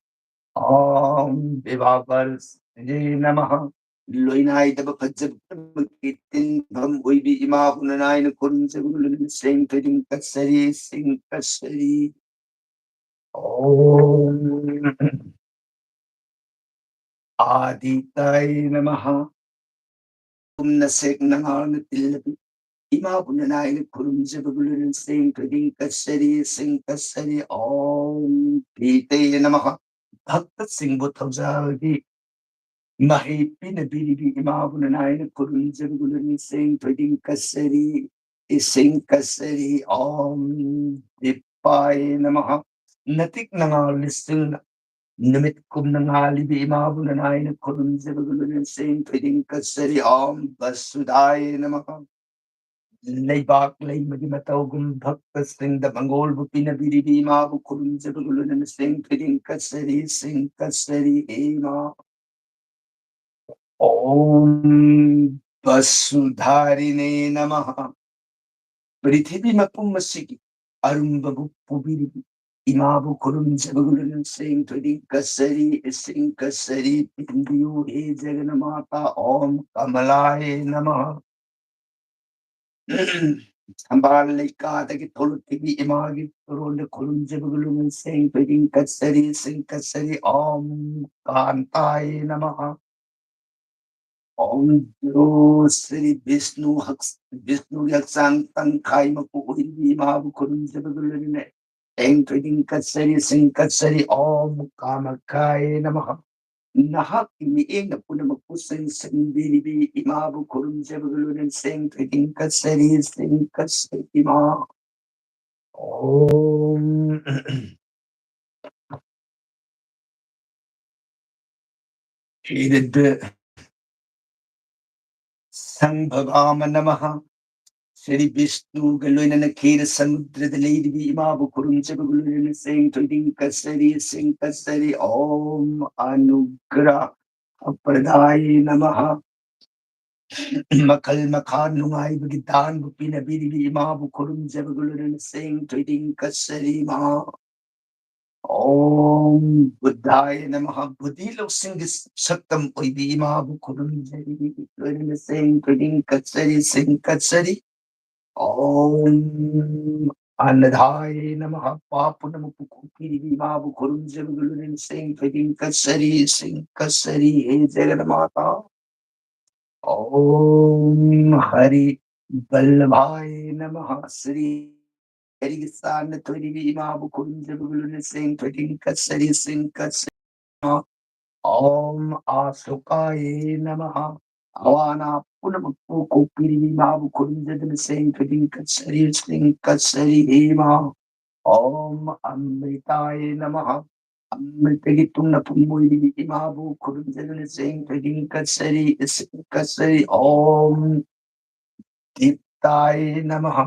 ॐ विवाहवर्षे नमः। ꯂꯣꯏꯅꯥꯏꯗꯕ ꯐꯖꯕ ꯄꯨꯝꯅꯃꯛꯀꯤ ꯇꯤꯟꯐꯝ ꯑꯣꯏꯕꯤ ꯏꯃꯥꯕꯨ ꯅꯅꯥꯏꯅ ꯈꯨꯔꯨꯝꯖꯕꯒ ꯂꯣꯏꯅꯅ ꯁꯦꯡ ꯊꯣꯏꯗꯤꯡ ꯀꯠꯆꯔꯤ, ꯁꯤꯡ ꯀꯠꯆꯔꯤ꯫ ॐ आदिताय नमः। ꯀꯨꯝꯅ ꯁꯦꯛ ꯅꯉꯥꯜꯅ ꯇꯤꯜꯂꯕꯤ ꯏꯃꯥꯕꯨ ꯅꯅꯥꯏꯅ ꯈꯨꯔꯨꯝꯖꯕꯒ ꯂꯣꯏꯅꯅ ꯁꯦꯡ ꯊꯣꯏꯗꯤꯡ ꯀꯠꯆꯔꯤ, ꯁꯤꯡ ꯀꯠꯆꯔꯤ꯫ ॐ पीते नमः। ꯚꯛꯇꯁꯤꯡꯕꯨ ꯊꯧꯖꯥꯜꯒꯤ ꯃꯍꯩ ꯄꯤꯅꯕꯤꯔꯤꯕꯤ ꯏꯃꯥꯕꯨ ꯅꯅꯥꯏꯅ ꯈꯨꯔꯨꯝꯖꯕꯒ ꯂꯣꯏꯅꯅ ꯁꯦꯡ ꯊꯣꯏꯗꯤꯡ ꯀꯠꯆꯔꯤ, ꯏꯁꯤꯡ ꯀꯠꯆꯔꯤ꯫ ॐ दीपाय नमः। ꯅꯇꯤꯛ ꯅꯉꯥꯜ ꯂꯤꯁꯤꯡꯅ ꯅꯨꯃꯤꯠ ꯀꯨꯝꯅ ꯉꯥꯜꯂꯤꯕꯤ ꯏꯃꯥꯕꯨ ꯅꯅꯥꯏꯅ ꯈꯨꯔꯨꯝꯖꯕꯒ ꯂꯣꯏꯅꯅ ꯁꯦꯡ ꯊꯣꯏꯗꯤꯡ ꯀꯠꯆꯔꯤ꯫ ॐ वसुधाय नमः। ꯂꯩꯕꯥꯛ ꯂꯩꯃꯒꯤ ꯃꯇꯧꯒꯨꯝ ꯚꯛꯇꯁꯤꯡꯗ ꯃꯪꯒꯣꯜꯕꯨ ꯄꯤꯅꯕꯤꯔꯤꯕꯤ ꯏꯃꯥꯕꯨ ꯈꯨꯔꯨꯝꯖꯕꯒ ꯂꯣꯏꯅꯅ ꯁꯦꯡ ꯊꯣꯏꯗꯤꯡ ꯀꯠꯆꯔꯤ, ꯁꯤꯡ ꯀꯠꯆꯔꯤ, ꯍꯦ ꯏꯃꯥ꯫ ॐ वसुधारिणे नमः। ꯄ꯭ꯔꯤꯊꯤꯕꯤ ꯃꯄꯨꯝ ꯑꯁꯤꯒꯤ ꯑꯔꯨꯝꯕꯕꯨ ꯄꯨꯕꯤꯔꯤꯕꯤ ꯏꯃꯥꯕꯨ ꯈꯨꯔꯨꯝꯖꯕꯒ ꯂꯣꯏꯅꯅ ꯁꯦꯡ ꯊꯣꯏꯗꯤꯡ ꯀꯠꯆꯔꯤ, ꯏꯁꯤꯡ ꯀꯠꯆꯔꯤ, ꯄꯦꯟꯕꯤꯌꯨ ꯍꯦ ꯖꯒꯅꯃꯥꯇꯥ꯫ ॐ कमलाय नमः। ꯊꯝꯕꯥꯜ ꯂꯩꯀꯥꯗꯒꯤ ꯊꯣꯛꯂꯛꯈꯤꯕꯤ ꯏꯃꯥꯒꯤ ꯇꯣꯔꯣꯟꯗ ꯈꯨꯔꯨꯝꯖꯕꯒ ꯂꯣꯏꯅꯅ ꯁꯦꯡ ꯊꯣꯏꯗꯤꯡ ꯀꯠꯆꯔꯤ, ꯁꯤꯡ ꯀꯠꯆꯔꯤ꯫ ॐ कांताय नमः। ॐ ꯖ꯭ꯔꯣ ꯁ꯭ꯔꯤ ꯕꯤꯁꯅꯨ ꯍꯛ-, ꯕꯤꯁꯅꯨꯒꯤ ꯍꯛꯆꯥꯡ ꯇꯪꯈꯥꯏ ꯃꯄꯨ ꯑꯣꯏꯔꯤꯕꯤ ꯏꯃꯥꯕꯨ ꯈꯨꯔꯨꯝꯖꯕꯒ ꯂꯣꯏꯅꯅ ꯁꯦꯡ ꯊꯣꯏꯗꯤꯡ ꯀꯠꯆꯔꯤ, ꯁꯤꯡ ꯀꯠꯆꯔꯤ꯫ ॐ कामाख्याय नमः। ꯅꯍꯥꯛꯀꯤ ꯃꯤꯠꯌꯦꯡꯅ ꯄꯨꯝꯅꯃꯛꯄꯨ ꯆꯪꯁꯤꯟꯕꯤꯔꯤꯕꯤ ꯏꯃꯥꯕꯨ ꯈꯨꯔꯨꯝꯖꯕꯒ ꯂꯣꯏꯅꯅ ꯁꯦꯡ ꯊꯣꯏꯗꯤꯡ ꯀꯠꯆꯔꯤ, ꯁꯤꯡ ꯀꯠꯆꯔꯤ ꯏꯃꯥ꯫ ॐ ꯁꯝꯚꯥꯃ ꯅꯃꯍ꯫ ꯁ꯭ꯔꯤ ꯕꯤꯁꯅꯨꯒ ꯂꯣꯏꯅꯅ ꯈꯦꯔ ꯁꯃꯨꯗ꯭ꯔꯗ ꯂꯩꯔꯤꯕꯤ ꯏꯃꯥꯕꯨ ꯈꯨꯔꯨꯝꯖꯕꯒ ꯂꯣꯏꯅꯅ ꯁꯦꯡ ꯊꯣꯏꯗꯤꯡ ꯀꯠꯆꯔꯤ, ꯁꯤꯡ ꯀꯠꯆꯔꯤ꯫ ॐ अनुग्रह प्रदाय नमः। ꯃꯈꯜ ꯃꯈꯥ ꯅꯨꯡꯉꯥꯏꯕꯒꯤ ꯗꯥꯟꯕꯨ ꯄꯤꯅꯕꯤꯔꯤꯕꯤ ꯏꯃꯥꯕꯨ ꯈꯨꯔꯨꯝꯖꯕꯒ ꯂꯣꯏꯅꯅ ꯁꯦꯡ ꯊꯣꯏꯗꯤꯡ ꯀꯠꯆꯔꯤ ꯏꯃꯥ꯫ ॐ बुद्धाय नमः꯫ ꯕꯨꯙꯤ ꯂꯧꯁꯤꯡꯒꯤ ꯁꯛꯇꯝ ꯑꯣꯏꯕꯤ ꯏꯃꯥꯕꯨ ꯈꯨꯔꯨꯝꯖꯔꯤ, ꯂꯣꯏꯅꯅ ꯁꯦꯡ ꯊꯣꯏꯗꯤꯡ ꯀꯠꯆꯔꯤ, ꯁꯤꯡ ꯀꯠꯆꯔꯤ꯫ ॐ अन्नदाय नमः। ꯄꯥꯞ ꯄꯨꯝꯅꯃꯛꯄꯨ ꯀꯣꯛꯄꯤꯔꯤꯕꯤ ꯏꯃꯥꯕꯨ ꯈꯨꯔꯨꯝꯖꯕꯒ ꯂꯣꯏꯅꯅ ꯁꯦꯡ ꯊꯣꯏꯗꯤꯡ ꯀꯠꯆꯔꯤ, ꯁꯤꯡ ꯀꯠꯆꯔꯤ꯫ ꯍꯦ ꯖꯒꯟꯃꯥꯇꯥ, ॐ हरि वल्लभाय नमः। ꯁ꯭ꯔꯤ ꯍꯔꯤꯒꯤ ꯆꯥꯟꯅ ꯊꯣꯏꯔꯤꯕꯤ ꯏꯃꯥꯕꯨ ꯈꯨꯔꯨꯝꯖꯕꯒ ꯂꯣꯏꯅꯅ ꯁꯦꯡ ꯊꯣꯏꯗꯤꯡ ꯀꯠꯆꯔꯤ, ꯁꯤꯡ ꯀꯠꯆꯔꯤ꯫ ॐ आशोकाय नमः। ꯑꯋꯥ ꯑꯅꯥ ꯄꯨꯝꯅꯃꯛꯄꯨ ꯀꯣꯛꯄꯤꯔꯤꯕꯤ ꯏꯃꯥꯕꯨ ꯈꯨꯔꯨꯝꯖꯗꯨꯅ ꯁꯦꯡ ꯊꯣꯏꯗꯤꯡ ꯀꯠꯆꯔꯤ, ꯁꯤꯡ ꯀꯠꯆꯔꯤ ꯏꯃꯥ꯫ ॐ अमृताय नमः। ꯑꯃ꯭ꯔꯤꯇꯒꯤ ꯇꯨꯡꯅꯐꯝ ꯑꯣꯏꯔꯤꯕꯤ ꯏꯃꯥꯕꯨ ꯈꯨꯔꯨꯝꯖꯗꯨꯅ ꯁꯦꯡ ꯊꯣꯏꯗꯤꯡ ꯀꯠꯆꯔꯤ, ꯏꯁꯤꯡ ꯀꯠꯆꯔꯤ꯫ ॐ दीप्ताय नमः।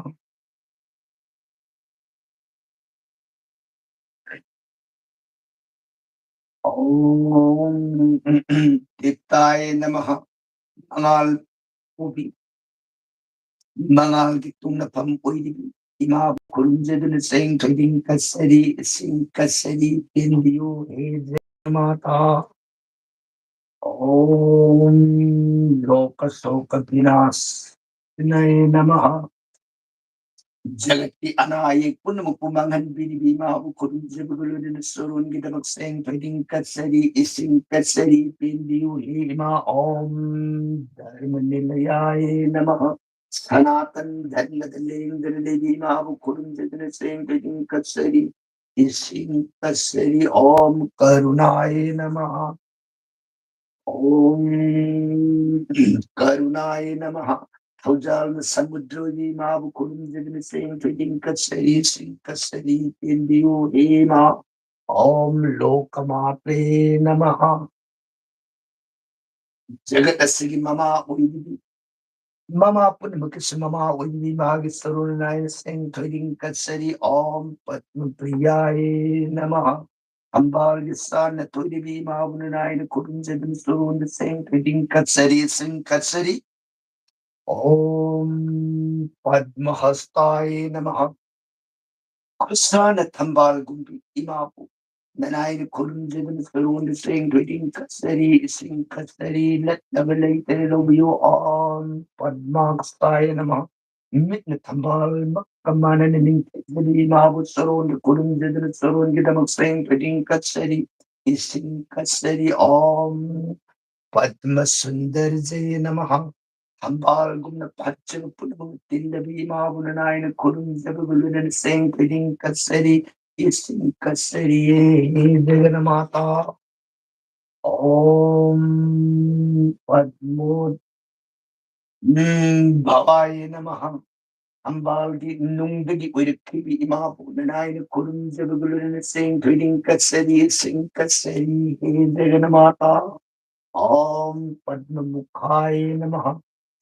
ॐ दीप्ताय नमः। ꯃꯉꯥꯜ ꯄꯨꯕꯤ, ꯃꯉꯥꯜꯒꯤ ꯇꯨꯡꯅꯐꯝ ꯑꯣꯏꯔꯤꯕꯤ ꯏꯃꯥꯕꯨ ꯈꯨꯔꯨꯝꯖꯗꯨꯅ ꯁꯦꯡ ꯊꯣꯏꯗꯤꯡ ꯀꯠꯆꯔꯤ, ꯏꯁꯤꯡ ꯀꯠꯆꯔꯤ, ꯄꯦꯟꯕꯤꯌꯨ ꯍꯦ ꯖꯒꯟꯃꯥꯇꯥ꯫ ॐ लोक शोक विनाशाय नमः। ꯖꯒꯠꯀꯤ ꯑꯅꯥ ꯑꯌꯦꯛ ꯄꯨꯝꯅꯃꯛꯄꯨ ꯃꯥꯡꯍꯟꯕꯤꯔꯤꯕꯤ ꯏꯃꯥꯕꯨ ꯈꯨꯔꯨꯝꯖꯕꯒ ꯂꯣꯏꯅꯅ ꯁꯣꯔꯣꯟꯒꯤꯗꯃꯛ ꯁꯦꯡ ꯊꯣꯏꯗꯤꯡ ꯀꯠꯆꯔꯤ, ꯏꯁꯤꯡ ꯀꯠꯆꯔꯤ, ꯄꯦꯟꯕꯤꯌꯨ ꯍꯦ ꯏꯃꯥ꯫ ॐ धर्म निलयाय नमः। ꯁꯅꯥꯇꯟ ꯙꯔꯃꯗ ꯂꯦꯡꯗꯅ ꯂꯩꯕꯤ ꯏꯃꯥꯕꯨ ꯈꯨꯔꯨꯝꯖꯗꯨꯅ ꯁꯦꯡ ꯊꯣꯏꯗꯤꯡ ꯀꯠꯆꯔꯤ, ꯏꯁꯤꯡ ꯀꯠꯆꯔꯤ꯫ ॐ करुणाय नमः। ॐ करुणाय नमः। ꯊꯧꯖꯥꯜꯅ ꯁꯃꯨꯗ꯭ꯔ ꯑꯣꯏꯕꯤ ꯏꯃꯥꯕꯨ ꯈꯨꯔꯨꯝꯖꯗꯨꯅ ꯁꯦꯡ ꯊꯣꯏꯗꯤꯡ ꯀꯠꯆꯔꯤ, ꯁꯤꯡ ꯀꯠꯆꯔꯤ, ꯄꯦꯟꯕꯤꯌꯨ ꯍꯦ ꯏꯃꯥ꯫ ॐ लोकमातृ नमः। ꯖꯒꯠ ꯑꯁꯤꯒꯤ ꯃꯃꯥ ꯑꯣꯏꯔꯤꯕꯤ, ꯃꯃꯥ ꯄꯨꯝꯅꯃꯛꯀꯤꯁꯨ ꯃꯃꯥ ꯑꯣꯏꯔꯤꯕꯤ ꯃꯥꯒꯤ ꯁꯔꯣꯟ ꯅꯥꯏꯅ ꯁꯦꯡ ꯊꯣꯏꯗꯤꯡ ꯀꯠꯆꯔꯤ꯫ ꯑꯣꯝ ꯄꯗꯃ ꯄ꯭ꯔꯤꯌꯥꯌꯦ ꯅꯃ꯫ ꯊꯝꯕꯥꯜꯒꯤ ꯁꯥꯟꯅ ꯊꯣꯏꯔꯤꯕꯤ ꯏꯃꯥꯕꯨ ꯅꯥꯏꯅ ꯈꯨꯔꯨꯝꯖꯗꯨꯅ ꯁꯔꯣꯟꯗ ꯁꯦꯡ ꯊꯣꯏꯗꯤꯡ ꯀꯠꯆꯔꯤ, ꯁꯤꯡ ꯀꯠꯆꯔꯤ꯫ ꯑꯣꯝ ꯄꯗꯃ ꯍꯁꯇꯥꯌꯦ ꯅꯃ꯫ ꯈꯨꯠꯁꯥꯅ ꯊꯝꯕꯥꯜꯒꯨꯝꯕꯤ ꯏꯃꯥꯕꯨ ꯅꯅꯥꯏꯅ ꯈꯨꯔꯨꯝꯖꯗꯨꯅ ꯁꯔꯣꯟꯗ ꯁꯦꯡ ꯊꯣꯏꯗꯤꯡ ꯀꯠꯆꯔꯤ, ꯏꯁꯤꯡ ꯀꯠꯆꯔꯤ, ꯂꯠꯅꯕ ꯂꯩꯇꯅ ꯂꯧꯕꯤꯌꯨ꯫ ꯑꯣꯝ ꯄꯗꯃꯥꯛꯁꯥꯌ ꯅꯃ꯫ ꯃꯤꯠꯅ ꯊꯝꯕꯥꯜꯃꯛꯀ ꯃꯥꯟꯅꯅ ꯅꯤꯡꯊꯤꯖꯔꯤ ꯏꯃꯥꯕꯨ ꯁꯔꯣꯟꯗ ꯈꯨꯔꯨꯝꯖꯗꯨꯅ ꯁꯔꯣꯟꯒꯤꯗꯃꯛ ꯁꯦꯡ ꯊꯣꯏꯗꯤꯡ ꯀꯠꯆꯔꯤ, ꯏꯁꯤꯡ ꯀꯠꯆꯔꯤ꯫ ꯑꯣꯝ ꯄꯗꯃ ꯁꯨꯟꯗꯔ ꯖꯌ ꯅꯃ꯫ ꯊꯝꯕꯥꯜꯒꯨꯝꯅ ꯐꯖꯕ ꯄꯨꯝꯅꯃꯛ ꯇꯤꯟꯗꯕꯤ ꯏꯃꯥꯕꯨ ꯅꯅꯥꯏꯅ ꯈꯨꯔꯨꯝꯖꯕꯒ ꯂꯣꯏꯅꯅ ꯁꯦꯡ ꯊꯣꯏꯗꯤꯡ ꯀꯠꯆꯔꯤ, ꯏꯁꯤꯡ ꯀꯠꯆꯔꯤꯌꯦ ꯍꯦ ꯖꯒꯟꯃꯥꯇꯥ꯫ ॐ पद्मो ꯎꯝ, ꯚꯋꯥꯌꯦ ꯅꯃꯍ꯫ ꯊꯝꯕꯥꯜꯒꯤ ꯅꯨꯡꯗꯒꯤ ꯑꯣꯏꯔꯛꯈꯤꯕ ꯏꯃꯥꯕꯨ ꯅꯅꯥꯏꯅ ꯈꯨꯔꯨꯝꯖꯕꯒ ꯂꯣꯏꯅꯅ ꯁꯦꯡ ꯊꯣꯏꯗꯤꯡ ꯀꯠꯆꯔꯤ, ꯁꯤꯡ ꯀꯠꯆꯔꯤ ꯍꯦ ꯖꯒꯟꯃꯥꯇꯥ꯫ ॐ पद्ममुखाय नमः।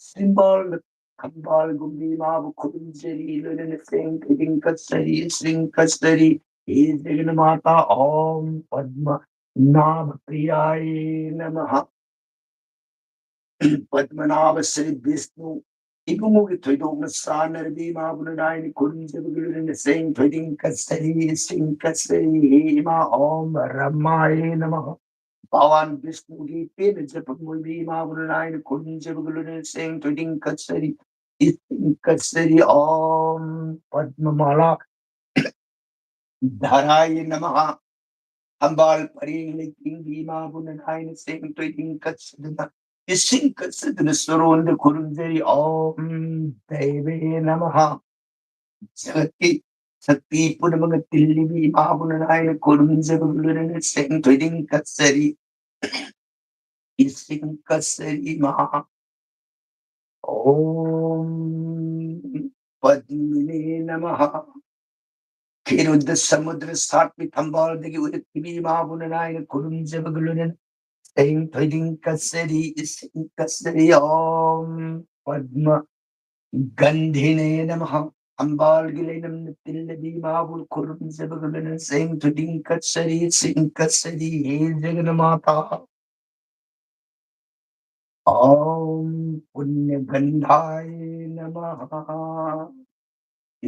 ꯁꯤꯝꯕꯥꯜꯅ ꯊꯝꯕꯥꯜꯒꯨꯝꯕꯤ ꯏꯃꯥꯕꯨ ꯈꯨꯔꯨꯝꯖꯔꯤ, ꯂꯣꯏꯅꯅ ꯁꯦꯡ ꯊꯣꯏꯗꯤꯡ ꯀꯠꯆꯔꯤ, ꯁꯤꯡ ꯀꯠꯆꯔꯤ ꯍꯦ ꯖꯒꯟꯃꯥꯇꯥ꯫ ॐ पद्मनाभप्रियाय नमः। ꯄꯗꯃꯅꯥꯚ ꯁ꯭ꯔꯤ ꯕꯤꯁꯅꯨ ꯏꯕꯨꯡꯉꯣꯒꯤ ꯊꯣꯏꯗꯣꯛꯅ ꯆꯥꯟꯅꯔꯕꯤ ꯏꯃꯥꯕꯨ ꯅꯅꯥꯏꯅ ꯈꯨꯔꯨꯝꯖꯕꯒꯤ ꯂꯣꯏꯅꯅ ꯁꯦꯡ ꯊꯣꯏꯗꯤꯡ ꯀꯠꯆꯔꯤ, ꯁꯤꯡ ꯀꯠꯆꯔꯤ ꯍꯦ ꯏꯃꯥ꯫ ॐ रमाय नमः। ꯚꯒꯋꯥꯟ ꯕꯤꯁꯅꯨꯒꯤ ꯄꯦꯟꯅ ꯖꯄ ꯑꯣꯏꯕꯤ ꯏꯃꯥꯕꯨ ꯅꯅꯥꯏꯅ ꯈꯨꯔꯨꯝꯖꯕꯒꯤ ꯂꯣꯏꯅꯅ ꯁꯦꯡ ꯊꯣꯏꯗꯤꯡ ꯀꯠꯆꯔꯤ, ꯏꯁꯤꯡ ꯀꯠꯆꯔꯤ꯫ ॐ पद्ममाला धराय नमः। ꯊꯝꯕꯥꯜ ꯄꯔꯦꯡ ꯂꯩꯇꯦꯡꯕꯤ ꯏꯃꯥꯕꯨ ꯅꯅꯥꯏꯅ ꯁꯦꯡ ꯊꯣꯏꯗꯤꯡ ꯀꯠꯆꯗꯨꯅ, ꯏꯁꯤꯡ ꯀꯠꯆꯗꯨꯅ ꯁꯔꯣꯟꯗ ꯈꯨꯔꯨꯝꯖꯔꯤ꯫ ॐ देवे नमः। ꯖꯒꯠꯀꯤ ꯁꯛꯇꯤ ꯄꯨꯝꯅꯃꯛꯅ ꯇꯤꯜꯂꯤꯕꯤ ꯏꯃꯥꯕꯨ ꯅꯅꯥꯏꯅ ꯈꯨꯔꯨꯝꯖꯕꯒ ꯂꯣꯏꯅꯅ ꯁꯦꯡ ꯊꯣꯏꯗꯤꯡ ꯀꯠꯆꯔꯤ, ꯏꯁꯤꯡ ꯀꯠꯆꯔꯤ ꯏꯃꯥ꯫ ॐ पद्मिने नमः। ꯈꯦꯔꯨꯗ ꯁꯃꯨꯗ꯭ꯔ ꯁꯥꯠꯄꯤ ꯊꯝꯕꯥꯜꯗꯒꯤ ꯑꯣꯏꯔꯛꯈꯤꯕꯤ ꯏꯃꯥꯕꯨ ꯅꯅꯥꯏꯅ ꯈꯨꯔꯨꯝꯖꯕꯒ ꯂꯣꯏꯅꯅ ꯁꯦꯡ ꯊꯣꯏꯗꯤꯡ ꯀꯠꯆꯔꯤ, ꯏꯁꯤꯡ ꯀꯠꯆꯔꯤ꯫ ॐ पद्म गंधिने नमः। ꯊꯝꯕꯥꯜꯒꯤ ꯂꯩꯅꯝꯅ ꯇꯤꯜꯂꯕꯤ ꯏꯃꯥꯕꯨ ꯈꯨꯔꯨꯝꯖꯕꯒ ꯂꯣꯏꯅꯅ ꯁꯦꯡ ꯊꯣꯏꯗꯤꯡ ꯀꯠꯆꯔꯤ, ꯏꯁꯤꯡ ꯀꯠꯆꯔꯤ, ꯍꯦ ꯖꯒꯟꯃꯥꯇꯥ꯫ ॐ पुण्य गंधाय नमः।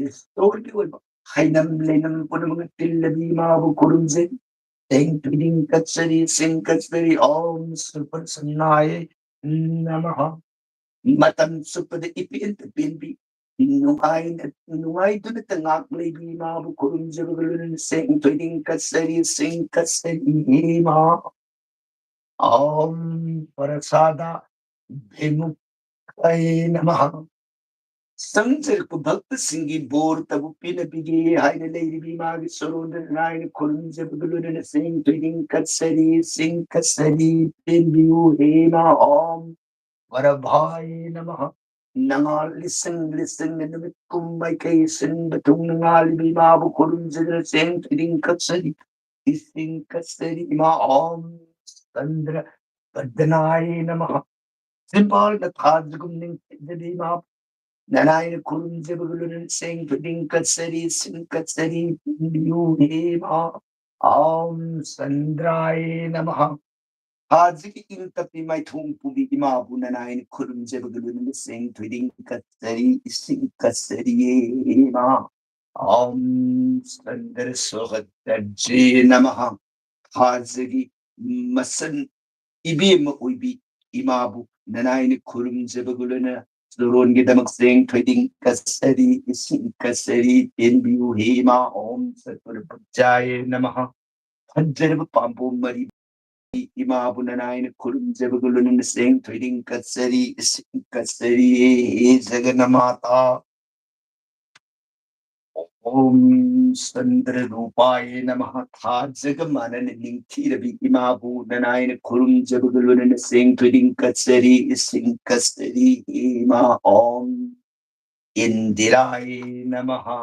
ꯏꯁꯣꯔꯒꯤ ꯑꯣꯏꯕ ꯍꯩꯅꯝ ꯂꯩꯅꯝ ꯄꯨꯝꯅꯃꯛꯅ ꯇꯤꯜꯂꯕꯤ ꯏꯃꯥꯕꯨ ꯈꯨꯔꯨꯝꯖꯩ꯫ ꯁꯦꯡ ꯊꯣꯏꯗꯤꯡ ꯀꯠꯆꯔꯤ, ꯏꯁꯤꯡ ꯀꯠꯆꯔꯤ꯫ ॐ सुप्रसन्नाय नमः। ꯃꯇꯝ ꯆꯨꯞꯄꯗ ꯏꯄꯦꯟꯇ ꯄꯦꯟꯕꯤ, ꯅꯨꯡꯉꯥꯏꯅ, ꯅꯨꯡꯉꯥꯏꯗꯨꯅꯇ ꯉꯥꯛ ꯂꯩꯕꯤ ꯏꯃꯥꯕꯨ ꯈꯨꯔꯨꯝꯖꯕꯒ ꯂꯣꯏꯅꯅ ꯁꯦꯡ ꯊꯣꯏꯗꯤꯡ ꯀꯠꯆꯔꯤ, ꯏꯁꯤꯡ ꯀꯠꯆꯔꯤ, ꯍꯦ ꯏꯃꯥ꯫ ॐ प्रसादाभिमुखाय नमः꯫ ꯆꯪꯖꯔꯛꯄ ꯚꯛꯇꯁꯤꯡꯒꯤ ꯕꯣꯔ ꯇꯕꯨ ꯄꯤꯅꯕꯤꯒꯦ ꯍꯥꯏꯅ ꯂꯩꯔꯤꯕꯤ ꯏꯃꯥꯒꯤ ꯁꯣꯔꯣꯟꯗ ꯅꯥꯏꯅ ꯈꯨꯔꯨꯝꯖꯕꯒ ꯂꯣꯏꯅꯅ ꯁꯦꯡ ꯊꯣꯏꯗꯤꯡ ꯀꯠꯆꯔꯤ, ꯏꯁꯤꯡ ꯀꯠꯆꯔꯤ, ꯄꯦꯟꯕꯤꯌꯨ ꯍꯦ ꯏꯃꯥ꯫ ॐ ꯕꯔꯚꯥꯌꯦ ꯅꯃꯍ꯫ ꯅꯉꯥꯜ ꯂꯤꯁꯤꯡ ꯂꯤꯁꯤꯡꯅ ꯅꯨꯃꯤꯠ ꯀꯨꯝ ꯃꯥꯏꯀꯩ ꯁꯤꯟꯕ ꯊꯨꯡꯅ ꯉꯥꯜꯂꯤꯕ ꯏꯃꯥꯕꯨ ꯈꯨꯔꯨꯝꯖꯗꯨꯅ ꯁꯦꯡ ꯊꯣꯏꯗꯤꯡ ꯀꯠꯆꯔꯤ, ꯏꯁꯤꯡ ꯀꯠꯆꯔꯤ ꯏꯃꯥ꯫ ॐ ꯆꯟꯗ꯭ꯔ ꯕꯗꯅꯥꯌꯦ ꯅꯃꯍ꯫ ꯁꯤꯝꯕꯥꯜꯅ ꯊꯥꯖꯒꯨꯝ ꯅꯤꯡꯊꯤꯖꯕꯤ ꯏꯃꯥꯕꯨ ꯅꯅꯥꯏꯅ ꯈꯨꯔꯨꯝꯖꯕꯒ ꯂꯣꯏꯅꯅ ꯁꯦꯡ ꯊꯣꯏꯗꯤꯡ ꯀꯠꯆꯔꯤ, ꯏꯁꯤꯡ ꯀꯠꯆꯔꯤ, ꯄꯦꯟꯕꯤꯌꯨ ꯍꯦ ꯏꯃꯥ꯫ ॐ ꯆꯟꯗ꯭ꯔꯥꯌꯦ ꯅꯃꯍ꯫ ꯊꯥꯖꯒꯤ ꯏꯪ ꯇꯞꯄꯤ ꯃꯥꯏꯊꯣꯡ ꯄꯨꯕꯤ ꯏꯃꯥꯕꯨ ꯅꯅꯥꯏꯅ ꯈꯨꯔꯨꯝꯖꯕꯒ ꯂꯣꯏꯅꯅ ꯁꯦꯡ ꯊꯣꯏꯗꯤꯡ ꯀꯠꯆꯔꯤ, ꯏꯁꯤꯡ ꯀꯠꯆꯔꯤꯌꯦ ꯏꯃꯥ꯫ ॐ ꯆꯟꯗ꯭ꯔ ꯁꯣꯍꯗ꯭ꯔꯖꯦ ꯅꯃꯍ꯫ ꯊꯥꯖꯒꯤ ꯃꯁꯟ ꯏꯕꯦꯝꯃ ꯑꯣꯏꯕꯤ ꯏꯃꯥꯕꯨ ꯅꯅꯥꯏꯅ ꯈꯨꯔꯨꯝꯖꯕꯒ ꯂꯣꯏꯅꯅ ꯆꯣꯔꯣꯟꯒꯤꯗꯃꯛ ꯆꯦꯡ ꯊꯣꯏꯗꯤꯡ ꯀꯠꯆꯔꯤ, ꯏꯁꯤꯡ ꯀꯠꯆꯔꯤ, ꯄꯦꯟꯕꯤꯌꯨ ꯍꯦ ꯏꯃꯥ꯫ ॐ ꯆꯇꯨꯔꯚꯨꯖꯥꯌꯦ ꯅꯃꯍ꯫ ꯐꯖꯔꯕ ꯄꯥꯝꯕꯣꯝ ꯃꯔꯤ ꯏꯃꯥꯕꯨ ꯅꯅꯥꯏꯅ ꯈꯨꯔꯨꯝꯖꯕꯒ ꯂꯣꯏꯅꯅ ꯆꯦꯡ ꯊꯣꯏꯗꯤꯡ ꯀꯠꯆꯔꯤ, ꯏꯁꯤꯡ ꯀꯠꯆꯔꯤ ꯍꯦ ꯖꯒꯟꯃꯥꯇꯥ꯫ ॐ ꯆꯟꯗ꯭ꯔ ꯔꯨꯄꯥꯌꯦ ꯅꯃꯍ꯫ ꯊꯥꯖꯒ ꯃꯥꯟꯅꯅ ꯅꯤꯡꯊꯤꯔꯕꯤ ꯏꯃꯥꯕꯨ ꯅꯅꯥꯏꯅ ꯈꯨꯔꯨꯝꯖꯕꯒ ꯂꯣꯏꯅꯅ ꯆꯦꯡ ꯊꯣꯏꯗꯤꯡ ꯀꯠꯆꯔꯤ, ꯏꯁꯤꯡ ꯀꯠꯆꯔꯤ ꯍꯦ ꯏꯃꯥ꯫ ॐ ꯏꯟꯗꯤꯔꯥꯌꯦ ꯅꯃꯍ꯫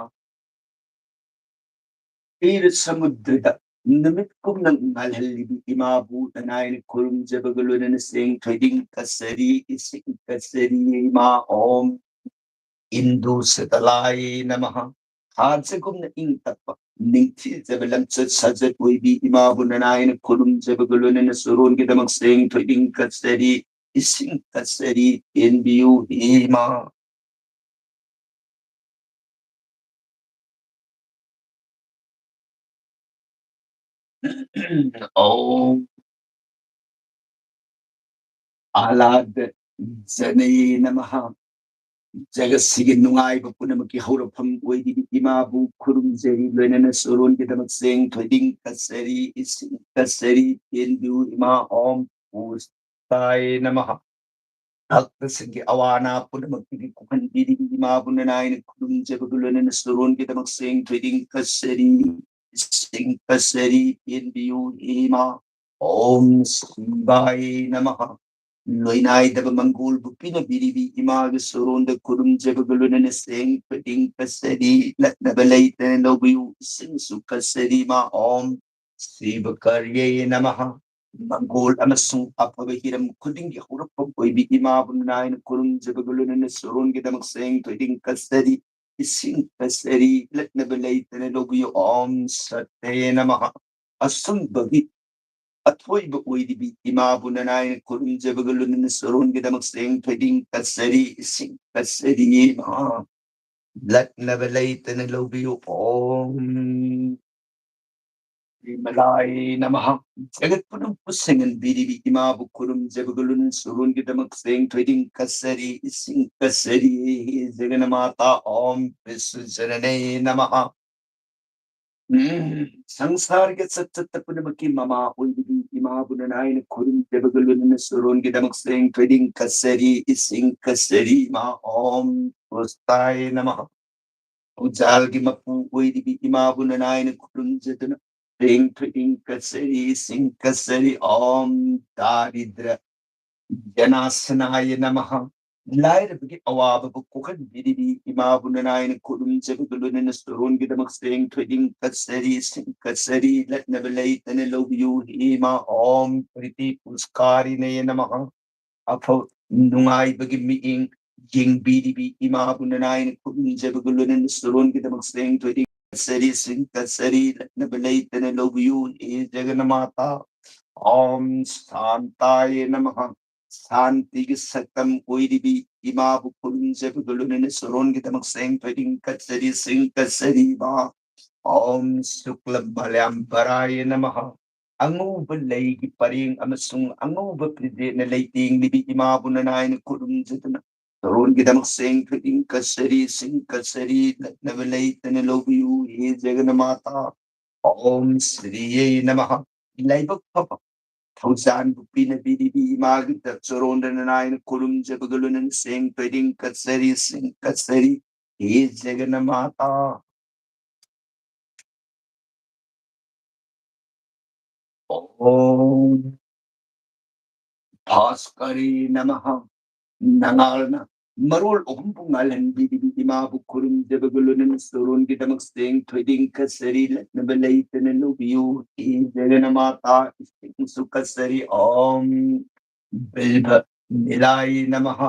ꯈꯤꯔ ꯁꯃꯨꯗ꯭ꯔꯗ ꯅꯨꯃꯤꯠ ꯀꯨꯝꯅ ꯉꯥꯜꯍꯜꯂꯤꯕꯤ ꯏꯃꯥꯕꯨ ꯅꯅꯥꯏꯅ ꯈꯨꯔꯨꯝꯖꯕꯒ ꯂꯣꯏꯅꯅ ꯆꯦꯡ ꯊꯣꯏꯗꯤꯡ ꯀꯠꯆꯔꯤ, ꯏꯁꯤꯡ ꯀꯠꯆꯔꯤ ꯏꯃꯥ꯫ ꯑꯣꯝ ꯏꯟꯗꯨ ꯁꯤꯇꯂꯥꯌꯦ ꯅꯃꯍ꯫ ꯊꯥꯖꯒꯨꯝꯅ ꯏꯪ ꯇꯞꯄ, ꯅꯤꯡꯊꯤꯖꯕ ꯂꯝꯆꯠ ꯁꯥꯖꯠ ꯑꯣꯏꯕꯤ ꯏꯃꯥꯕꯨ ꯅꯅꯥꯏꯅ ꯈꯨꯔꯨꯝꯖꯕꯒ ꯂꯣꯏꯅꯅ ꯁꯣꯔꯣꯟꯒꯤꯗꯃꯛ ꯆꯦꯡ ꯊꯣꯏꯗꯤꯡ ꯀꯠꯆꯔꯤ, ꯏꯁꯤꯡ ꯀꯠꯆꯔꯤ, ꯄꯦꯟꯕꯤꯌꯨ ꯏꯃꯥ꯫ ॐ आह्लाद जनये नमः। ꯖꯒꯠꯁꯤꯒꯤ ꯅꯨꯡꯉꯥꯏꯕ ꯄꯨꯝꯅꯃꯛꯀꯤ ꯍꯧꯔꯛꯐꯝ ꯑꯣꯏꯔꯤꯕ ꯏꯃꯥꯕꯨ ꯈꯨꯔꯨꯝꯖꯔꯤ, ꯂꯣꯏꯅꯅ ꯁꯣꯔꯣꯟꯒꯤꯗꯃꯛ ꯆꯦꯡ ꯊꯣꯏꯗꯤꯡ ꯀꯠꯆꯔꯤ, ꯏꯁꯤꯡ ꯀꯠꯆꯔꯤ, ꯄꯦꯟꯕꯤꯌꯨ ꯏꯃꯥ꯫ ॐ ꯎꯁꯤꯇꯥꯌꯦ ꯅꯃꯍ꯫ ꯚꯛꯇꯁꯤꯡꯒꯤ ꯑꯋꯥ ꯑꯅꯥ ꯄꯨꯝꯅꯃꯛꯇꯒꯤ ꯀꯣꯛꯍꯟꯕꯤꯔꯤꯕ ꯏꯃꯥꯕꯨ ꯅꯅꯥꯏꯅ ꯈꯨꯔꯨꯝꯖꯕꯒ ꯂꯣꯏꯅꯅ ꯁꯣꯔꯣꯟꯒꯤꯗꯃꯛ ꯆꯦꯡ ꯊꯣꯏꯗꯤꯡ ꯀꯠꯆꯔꯤ, ꯏꯁꯤꯡ ꯀꯠꯆꯔꯤ, ꯄꯦꯟꯕꯤꯌꯨ ꯏꯃꯥ꯫ ॐ शिवाय नमः। ꯂꯣꯏꯅꯥꯏꯗꯕ ꯃꯪꯒꯣꯜꯕꯨ ꯄꯤꯅꯕꯤꯔꯤꯕꯤ ꯏꯃꯥꯒꯤ ꯁꯣꯔꯣꯟꯗ ꯈꯨꯔꯨꯝꯖꯕꯒ ꯂꯣꯏꯅꯅ ꯆꯦꯡ ꯊꯣꯏꯗꯤꯡ ꯀꯠꯆꯔꯤ, ꯂꯠꯅꯕ ꯂꯩꯇꯅ ꯂꯧꯕꯤꯌꯨ, ꯏꯁꯤꯡꯁꯨ ꯀꯠꯆꯔꯤ ꯏꯃꯥ꯫ ॐ शिव कार्ये नमः꯫ ꯃꯪꯒꯣꯜ ꯑꯃꯁꯨꯡ ꯑꯐꯕ ꯍꯤꯔꯝ ꯈꯨꯗꯤꯡꯒꯤ ꯍꯧꯔꯛꯐꯝ ꯑꯣꯏꯕꯤ ꯏꯃꯥꯕꯨ ꯅꯥꯏꯅ ꯈꯨꯔꯨꯝꯖꯕꯒ ꯂꯣꯏꯅꯅ ꯁꯣꯔꯣꯟꯒꯤꯗꯃꯛ ꯆꯦꯡ ꯊꯣꯏꯗꯤꯡ ꯀꯠꯆꯔꯤ, ꯏꯁꯤꯡ ꯀꯠꯆꯔꯤ, ꯂꯠꯅꯕ ꯂꯩꯇꯅ ꯂꯧꯕꯤꯌꯨ꯫ ॐ सत्ये नमः꯫ ꯑꯆꯨꯝꯕꯒꯤ ꯑꯊꯣꯏꯕ ꯑꯣꯏꯔꯤꯕꯤ ꯏꯃꯥꯕꯨ ꯅꯅꯥꯏꯅ ꯈꯨꯔꯨꯝꯖꯕꯒ ꯂꯣꯏꯅꯅ ꯁꯣꯔꯣꯟꯒꯤꯗꯃꯛ ꯆꯦꯡ ꯊꯣꯏꯗꯤꯡ ꯀꯠꯆꯔꯤ, ꯏꯁꯤꯡ ꯀꯠꯆꯔꯤ ꯏꯃꯥ꯫ ꯂꯠꯅꯕ ꯂꯩꯇꯅ ꯂꯧꯕꯤꯌꯨ꯫ ॐ विमलाय नमः। ꯖꯒꯠ ꯄꯨꯝꯅꯃꯛꯄꯨ ꯁꯦꯡꯍꯟꯕꯤꯔꯤꯕꯤ ꯏꯃꯥꯕꯨ ꯈꯨꯔꯨꯝꯖꯕꯒ ꯂꯣꯏꯅꯅ ꯁꯣꯔꯣꯟꯒꯤꯗꯃꯛ ꯆꯦꯡ ꯊꯣꯏꯗꯤꯡ ꯀꯠꯆꯔꯤ, ꯏꯁꯤꯡ ꯀꯠꯆꯔꯤ꯫ ꯖꯒꯟꯃꯥꯇꯥ ॐ विश्वजनने नमः। ꯎꯝ, ꯁꯪꯁꯥꯔꯒꯤ ꯆꯠ ꯆꯠꯇ ꯄꯨꯝꯅꯃꯛꯀꯤ ꯃꯃꯥ ꯑꯣꯏꯔꯤꯕꯤ ꯏꯃꯥꯕꯨ ꯅꯅꯥꯏꯅ ꯈꯨꯔꯨꯝꯖꯕꯒ ꯂꯣꯏꯅꯅ ꯁꯣꯔꯣꯟꯒꯤꯗꯃꯛ ꯆꯦꯡ ꯊꯣꯏꯗꯤꯡ ꯀꯠꯆꯔꯤ, ꯏꯁꯤꯡ ꯀꯠꯆꯔꯤ ꯏꯃꯥ꯫ ॐ पुष्टाय नमः। ꯊꯧꯖꯥꯜꯒꯤ ꯃꯄꯨ ꯑꯣꯏꯔꯤꯕꯤ ꯏꯃꯥꯕꯨ ꯅꯅꯥꯏꯅ ꯈꯨꯔꯨꯝꯖꯗꯨꯅ ꯆꯦꯡ ꯊꯣꯏꯗꯤꯡ ꯀꯠꯆꯔꯤ, ꯏꯁꯤꯡ ꯀꯠꯆꯔꯤ꯫ ॐ दारिद्र जनाशनाय नमः। ꯂꯥꯏꯔꯕꯒꯤ ꯑꯋꯥꯕꯕꯨ ꯀꯣꯛꯍꯟꯕꯤꯔꯤꯕꯤ ꯏꯃꯥꯕꯨ ꯅꯅꯥꯏꯅ ꯈꯨꯔꯨꯝꯖꯕꯒ ꯂꯣꯏꯅꯅ ꯁꯣꯔꯣꯟꯒꯤꯗꯃꯛ ꯆꯦꯡ ꯊꯣꯏꯗꯤꯡ ꯀꯠꯆꯔꯤ, ꯁꯤꯡ ꯀꯠꯆꯔꯤ, ꯂꯠꯅꯕ ꯂꯩꯇꯅ ꯂꯧꯕꯤꯌꯨ ꯍꯦ ꯏꯃꯥ꯫ ꯑꯣꯝ ꯄ꯭ꯔꯤꯇꯤ ꯄꯨꯁꯀꯥꯔꯤꯅꯦ ꯅꯃꯍ꯫ ꯑꯐ ꯅꯨꯡꯉꯥꯏꯕꯒꯤ ꯃꯤꯠꯌꯦꯡ ꯌꯦꯡꯕꯤꯔꯤꯕꯤ ꯏꯃꯥꯕꯨ ꯅꯅꯥꯏꯅ ꯈꯨꯔꯨꯝꯖꯕꯒ ꯂꯣꯏꯅꯅ ꯁꯣꯔꯣꯟꯒꯤꯗꯃꯛ ꯆꯦꯡ ꯊꯣꯏꯗꯤꯡ ꯀꯠꯆꯔꯤ, ꯁꯤꯡ ꯀꯠꯆꯔꯤ, ꯂꯠꯅꯕ ꯂꯩꯇꯅ ꯂꯧꯕꯤꯌꯨ ꯍꯦ ꯖꯒꯅꯃꯥꯇꯥ꯫ ꯑꯣꯝ ꯁꯥꯟꯇꯥꯌꯦ ꯅꯃꯍ꯫ ꯁꯥꯟꯇꯤꯒꯤ ꯁꯛꯇꯝ ꯑꯣꯏꯔꯤꯕꯤ ꯏꯃꯥꯕꯨ ꯈꯨꯔꯨꯝꯖꯕꯒ ꯂꯣꯏꯅꯅ ꯁꯣꯔꯣꯟꯒꯤꯗꯃꯛ ꯆꯦꯡ ꯊꯣꯏꯗꯤꯡ ꯀꯠꯆꯔꯤ, ꯁꯤꯡ ꯀꯠꯆꯔꯤ ꯏꯃꯥ꯫ ꯑꯣꯝ ꯁꯨꯛꯂ ꯃꯂꯌꯥꯝ ꯕꯔꯥꯌꯦ ꯅꯃꯍ꯫ ꯑꯉꯧꯕ ꯂꯩꯒꯤ ꯄꯔꯦꯡ ꯑꯃꯁꯨꯡ ꯑꯉꯧꯕ ꯐꯤꯖꯦꯠꯅ ꯂꯩꯇꯦꯡꯂꯤꯕꯤ ꯏꯃꯥꯕꯨ ꯅꯅꯥꯏꯅ ꯈꯨꯔꯨꯝꯖꯗꯨꯅ ꯁꯣꯔꯣꯟꯒꯤꯗꯃꯛ ꯆꯦꯡ ꯊꯣꯏꯗꯤꯡ ꯀꯠꯆꯔꯤ, ꯁꯤꯡ ꯀꯠꯆꯔꯤ, ꯂꯠꯅꯕ ꯂꯩꯇꯅ ꯂꯧꯕꯤꯌꯨ ꯍꯦ ꯖꯒꯅꯃꯥꯇꯥ꯫ ꯑꯣꯝ ꯁ꯭ꯔꯤꯌꯦ ꯅꯃꯍ꯫ ꯂꯥꯏꯕꯛ ꯐꯕ ꯊꯧꯖꯥꯟꯕꯨ ꯄꯤꯅꯕꯤꯔꯤꯕꯤ ꯏꯃꯥꯒꯤ ꯆꯣꯔꯣꯟꯗ ꯅꯅꯥꯏꯅ ꯈꯨꯔꯨꯝꯖꯕꯒ ꯂꯣꯏꯅꯅ ꯆꯦꯡ ꯊꯣꯏꯗꯤꯡ ꯀꯠꯆꯔꯤ, ꯁꯤꯡ ꯀꯠꯆꯔꯤ ꯍꯦ ꯖꯒꯅꯃꯥꯇꯥ꯫ ॐ भास्करे नमः। ꯅꯉꯥꯜꯅ ꯃꯔꯣꯜ ꯑꯍꯨꯝꯕꯨ ꯉꯥꯜꯍꯟꯕꯤꯔꯤꯕꯤ ꯏꯃꯥꯕꯨ ꯈꯨꯔꯨꯝꯖꯕꯒ ꯂꯣꯏꯅꯅ ꯁꯣꯔꯣꯟꯒꯤꯗꯃꯛ ꯆꯦꯡ ꯊꯣꯏꯗꯤꯡ ꯀꯠꯆꯔꯤ, ꯂꯠꯅꯕ ꯂꯩꯇꯅ ꯂꯧꯕꯤꯌꯨ ꯍꯦ ꯖꯒꯅꯃꯥꯇꯥ꯫ ꯏꯁꯤꯡꯁꯨ ꯀꯠꯆꯔꯤ꯫ ॐ बिल्व निलाय नमः।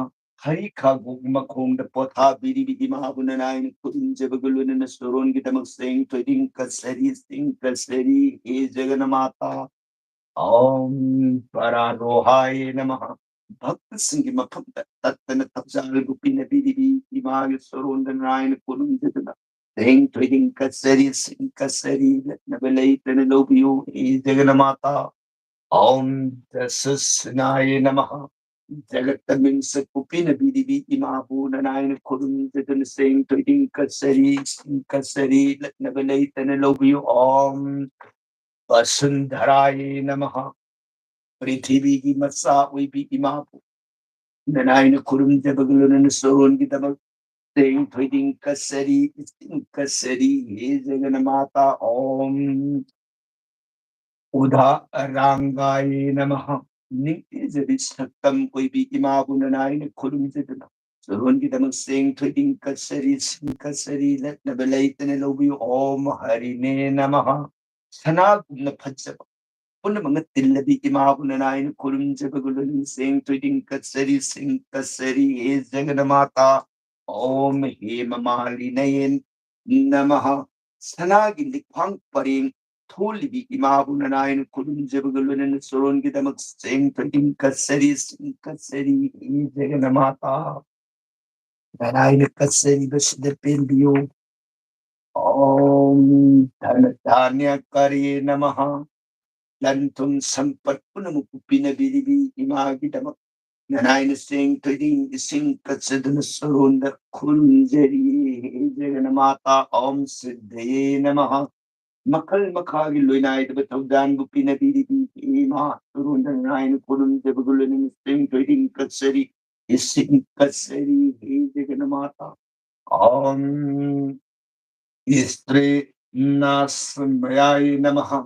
ꯍꯔꯤꯈꯥꯒꯨ ꯃꯈꯣꯡꯗ ꯄꯣꯊꯥꯕꯤꯔꯤꯕꯤ ꯏꯃꯥꯕꯨ ꯅꯅꯥꯏꯅ ꯈꯨꯔꯨꯝꯖꯕꯒ ꯂꯣꯏꯅꯅ ꯁꯣꯔꯣꯟꯒꯤꯗꯃꯛ ꯆꯦꯡ ꯊꯣꯏꯗꯤꯡ ꯀꯠꯆꯔꯤ, ꯁꯤꯡ ꯀꯠꯆꯔꯤ ꯍꯦ ꯖꯒꯅꯃꯥꯇꯥ꯫ ॐ वरारोहाय नमः। ꯚꯛꯇꯁꯤꯡꯒꯤ ꯃꯐꯝꯗ ꯇꯠꯇꯅ ꯊꯧꯖꯥꯜꯕꯨ ꯄꯤꯅꯕꯤꯔꯤꯕꯤ ꯏꯃꯥꯒꯤ ꯁꯣꯔꯣꯟꯗ ꯅꯥꯏꯅ ꯈꯨꯔꯨꯝꯖꯗꯨꯅ ꯆꯦꯡ ꯊꯣꯏꯗꯤꯡ ꯀꯠꯆꯔꯤ, ꯁꯤꯡ ꯀꯠꯆꯔꯤ, ꯂꯠꯅꯕ ꯂꯩꯇꯅ ꯂꯧꯕꯤꯌꯨ ꯍꯦ ꯖꯒꯅꯃꯥꯇꯥ꯫ ॐ दशसुनाय नमः। ꯖꯒꯠꯇ ꯃꯤꯡꯆꯠ ꯄꯤꯅꯕꯤꯔꯤꯕꯤ ꯏꯃꯥꯕꯨ ꯅꯅꯥꯏꯅ ꯈꯨꯔꯨꯝꯖꯗꯨꯅ ꯆꯦꯡ ꯊꯣꯏꯗꯤꯡ ꯀꯠꯆꯔꯤ, ꯁꯤꯡ ꯀꯠꯆꯔꯤ, ꯂꯠꯅꯕ ꯂꯩꯇꯅ ꯂꯧꯕꯤꯌꯨ꯫ ॐ वसुंधराय नमः꯫ ꯄ꯭ꯔꯤꯊꯤꯕꯤꯒꯤ ꯃꯆꯥ ꯑꯣꯏꯕꯤ ꯏꯃꯥꯕꯨ ꯅꯅꯥꯏꯅ ꯈꯨꯔꯨꯝꯖꯕꯒ ꯂꯣꯏꯅꯅ ꯁꯣꯔꯣꯟꯒꯤꯗꯃꯛ ꯆꯦꯡ ꯊꯣꯏꯗꯤꯡ ꯀꯠꯆꯔꯤ, ꯏꯁꯤꯡ ꯀꯠꯆꯔꯤ ꯍꯦ ꯖꯒꯅꯃꯥꯇꯥ꯫ ॐ उदारांगाय नमः। ꯅꯤꯡꯊꯤꯖꯕꯤ ꯁꯛꯇꯝ ꯑꯣꯏꯕꯤ ꯏꯃꯥꯕꯨ ꯅꯅꯥꯏꯅ ꯈꯨꯔꯨꯝꯖꯗꯨꯅ ꯆꯨꯔꯣꯟꯒꯤꯗꯃꯛ ꯆꯦꯡ ꯊꯣꯏꯗꯤꯡ ꯀꯠꯆꯔꯤ, ꯁꯤꯡ ꯀꯠꯆꯔꯤ, ꯂꯠꯅꯕ ꯂꯩꯇꯅ ꯂꯧꯕꯤꯌꯨ꯫ ꯑꯣꯝ ꯍꯔꯤꯅꯦ ꯅꯃꯍ꯫ ꯁꯅꯥꯒꯨꯝꯅ ꯐꯖꯕ ꯄꯨꯝꯅꯃꯛꯅ ꯇꯤꯜꯂꯕꯤ ꯏꯃꯥꯕꯨ ꯅꯅꯥꯏꯅ ꯈꯨꯔꯨꯝꯖꯕꯒ ꯂꯣꯏꯅꯅ ꯆꯦꯡ ꯊꯣꯏꯗꯤꯡ ꯀꯠꯆꯔꯤ, ꯁꯤꯡ ꯀꯠꯆꯔꯤ, ꯍꯦ ꯖꯒꯟꯃꯥꯇꯥ꯫ ꯑꯣꯝ ꯍꯦ ꯃꯃꯥꯂꯤꯅꯌꯦ ꯅꯃꯍ꯫ ꯁꯅꯥꯒꯤ ꯂꯤꯛꯐꯥꯡ ꯄꯔꯦꯡ ꯊꯣꯜꯂꯤꯕꯤ ꯏꯃꯥꯕꯨ ꯅꯅꯥꯏꯅ ꯈꯨꯔꯨꯝꯖꯕꯒ ꯂꯣꯏꯅꯅ ꯆꯨꯔꯣꯟꯒꯤꯗꯃꯛ ꯆꯦꯡ ꯊꯣꯏꯗꯤꯡ ꯀꯠꯆꯔꯤ, ꯁꯤꯡ ꯀꯠꯆꯔꯤ, ꯍꯦ ꯖꯒꯟꯃꯥꯇꯥ꯫ ꯅꯅꯥꯏꯅ ꯀꯠꯆꯔꯤꯕꯁꯤꯗ ꯄꯦꯟꯕꯤꯌꯨ꯫ ꯑꯣꯝ ꯙꯅ ꯙꯥꯅ꯭ꯌ ꯀꯔꯌꯦ ꯅꯃꯍ꯫ ꯂꯟ ꯊꯨꯝ ꯁꯝꯄꯠ ꯄꯨꯝꯅꯃꯛꯄꯨ ꯄꯤꯅꯕꯤꯔꯤꯕꯤ ꯏꯃꯥꯒꯤꯗꯃꯛ ꯅꯅꯥꯏꯅ ꯆꯦꯡ ꯊꯣꯏꯗꯤꯡ ꯏꯁꯤꯡ ꯀꯠꯆꯗꯨꯅ ꯆꯨꯔꯣꯟꯗ ꯈꯨꯔꯨꯝꯖꯔꯤ꯫ ꯍꯦ ꯖꯒꯟꯃꯥꯇꯥ, ꯑꯣꯝ ꯁꯤꯗꯙꯌꯦ ꯅꯃꯍ꯫ ꯃꯈꯜ ꯃꯈꯥꯒꯤ ꯂꯣꯏꯅꯥꯏꯗꯕ ꯊꯧꯖꯥꯟꯕꯨ ꯄꯤꯅꯕꯤꯔꯤꯕꯤ ꯏꯃꯥ ꯆꯨꯔꯣꯟꯗ ꯅꯅꯥꯏꯅ ꯈꯨꯔꯨꯝꯖꯕꯒ ꯂꯣꯏꯅꯅ ꯆꯦꯡ ꯊꯣꯏꯗꯤꯡ ꯀꯠꯆꯔꯤ, ꯏꯁꯤꯡ ꯀꯠꯆꯔꯤ, ꯍꯦ ꯖꯒꯟꯃꯥꯇꯥ꯫ ꯑꯣꯝ ꯏꯁꯇ꯭ꯔꯤ ꯅꯥꯁꯃꯌꯥꯌ ꯅꯃꯍ꯫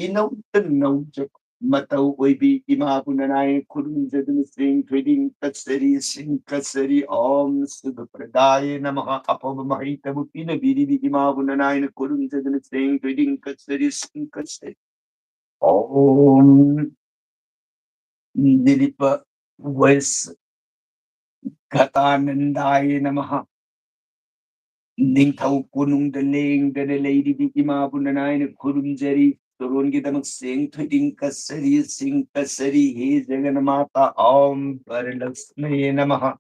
ꯏꯅꯧꯇ ꯅꯧꯖ ꯃꯇꯧ ꯑꯣꯏꯕꯤ ꯏꯃꯥꯕꯨ ꯅꯅꯥꯏ ꯈꯨꯔꯨꯝꯖꯗꯨꯅ ꯆꯦꯡ ꯊꯣꯏꯗꯤꯡ ꯀꯠꯆꯔꯤ, ꯁꯤꯡ ꯀꯠꯆꯔꯤ꯫ ꯑꯣꯝ ꯁꯨꯚ ꯄ꯭ꯔꯗꯥꯌ ꯅꯃꯍ꯫ ꯑꯐꯕ ꯃꯍꯩ ꯇꯕꯨ ꯄꯤꯅꯕꯤꯔꯤꯕꯤ ꯏꯃꯥꯕꯨ ꯅꯅꯥꯏꯅ ꯈꯨꯔꯨꯝꯖꯗꯨꯅ ꯆꯦꯡ ꯊꯣꯏꯗꯤꯡ ꯀꯠꯆꯔꯤ, ꯁꯤꯡ ꯀꯠꯆꯔꯤ꯫ ꯑꯣꯝ ꯅꯤꯂꯤꯄ ꯋꯦꯁ ꯘꯇꯥꯅꯟꯗꯥꯌ ꯅꯃꯍ꯫ ꯅꯤꯡꯊꯧ ꯀꯣꯅꯨꯡꯗ ꯂꯦꯡꯗꯅ ꯂꯩꯔꯤꯕꯤ ꯏꯃꯥꯕꯨ ꯅꯅꯥꯏꯅ ꯈꯨꯔꯨꯝꯖꯔꯤ꯫ ꯆꯨꯔꯣꯟꯒꯤꯗꯃꯛ ꯆꯦꯡ ꯊꯣꯏꯗꯤꯡ ꯀꯠꯆꯔꯤ, ꯁꯤꯡ ꯀꯠꯆꯔꯤ꯫ ꯍꯦ ꯖꯒꯟꯃꯥꯇꯥ, ꯑꯣꯝ ꯚꯔꯂꯛꯁꯃꯌꯦ ꯅꯃꯍ꯫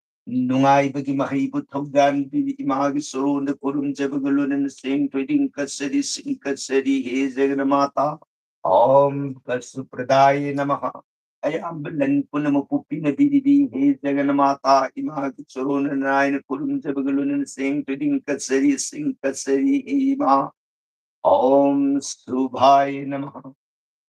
ꯅꯨꯡꯉꯥꯏꯕꯒꯤ ꯃꯍꯩꯕꯨ ꯊꯧꯖꯥꯟꯕꯤꯕꯤ ꯏꯃꯥꯒꯤ ꯆꯨꯔꯣꯟꯗ ꯈꯨꯔꯨꯝꯖꯕꯒ ꯂꯣꯏꯅꯅ ꯆꯦꯡ ꯊꯣꯏꯗꯤꯡ ꯀꯠꯆꯔꯤ, ꯁꯤꯡ ꯀꯠꯆꯔꯤ꯫ ꯍꯦ ꯖꯒꯟꯃꯥꯇꯥ, ꯑꯣꯝ ꯚꯁꯨꯄ꯭ꯔꯗꯥꯌ ꯅꯃꯍ꯫ ꯑꯌꯥꯝꯕ ꯂꯟ ꯄꯨꯝꯅꯃꯛꯄꯨ ꯄꯤꯅꯕꯤꯔꯤꯕꯤ ꯍꯦ ꯖꯒꯟꯃꯥꯇꯥ ꯏꯃꯥꯒꯤ ꯆꯨꯔꯣꯟ ꯅꯅꯥꯏꯅ ꯈꯨꯔꯨꯝꯖꯕꯒ ꯂꯣꯏꯅꯅ ꯆꯦꯡ ꯊꯣꯏꯗꯤꯡ ꯀꯠꯆꯔꯤ, ꯁꯤꯡ ꯀꯠꯆꯔꯤ ꯍꯦ ꯏꯃꯥ꯫ ꯑꯣꯝ ꯁꯨꯚꯥꯌ ꯅꯃꯍ꯫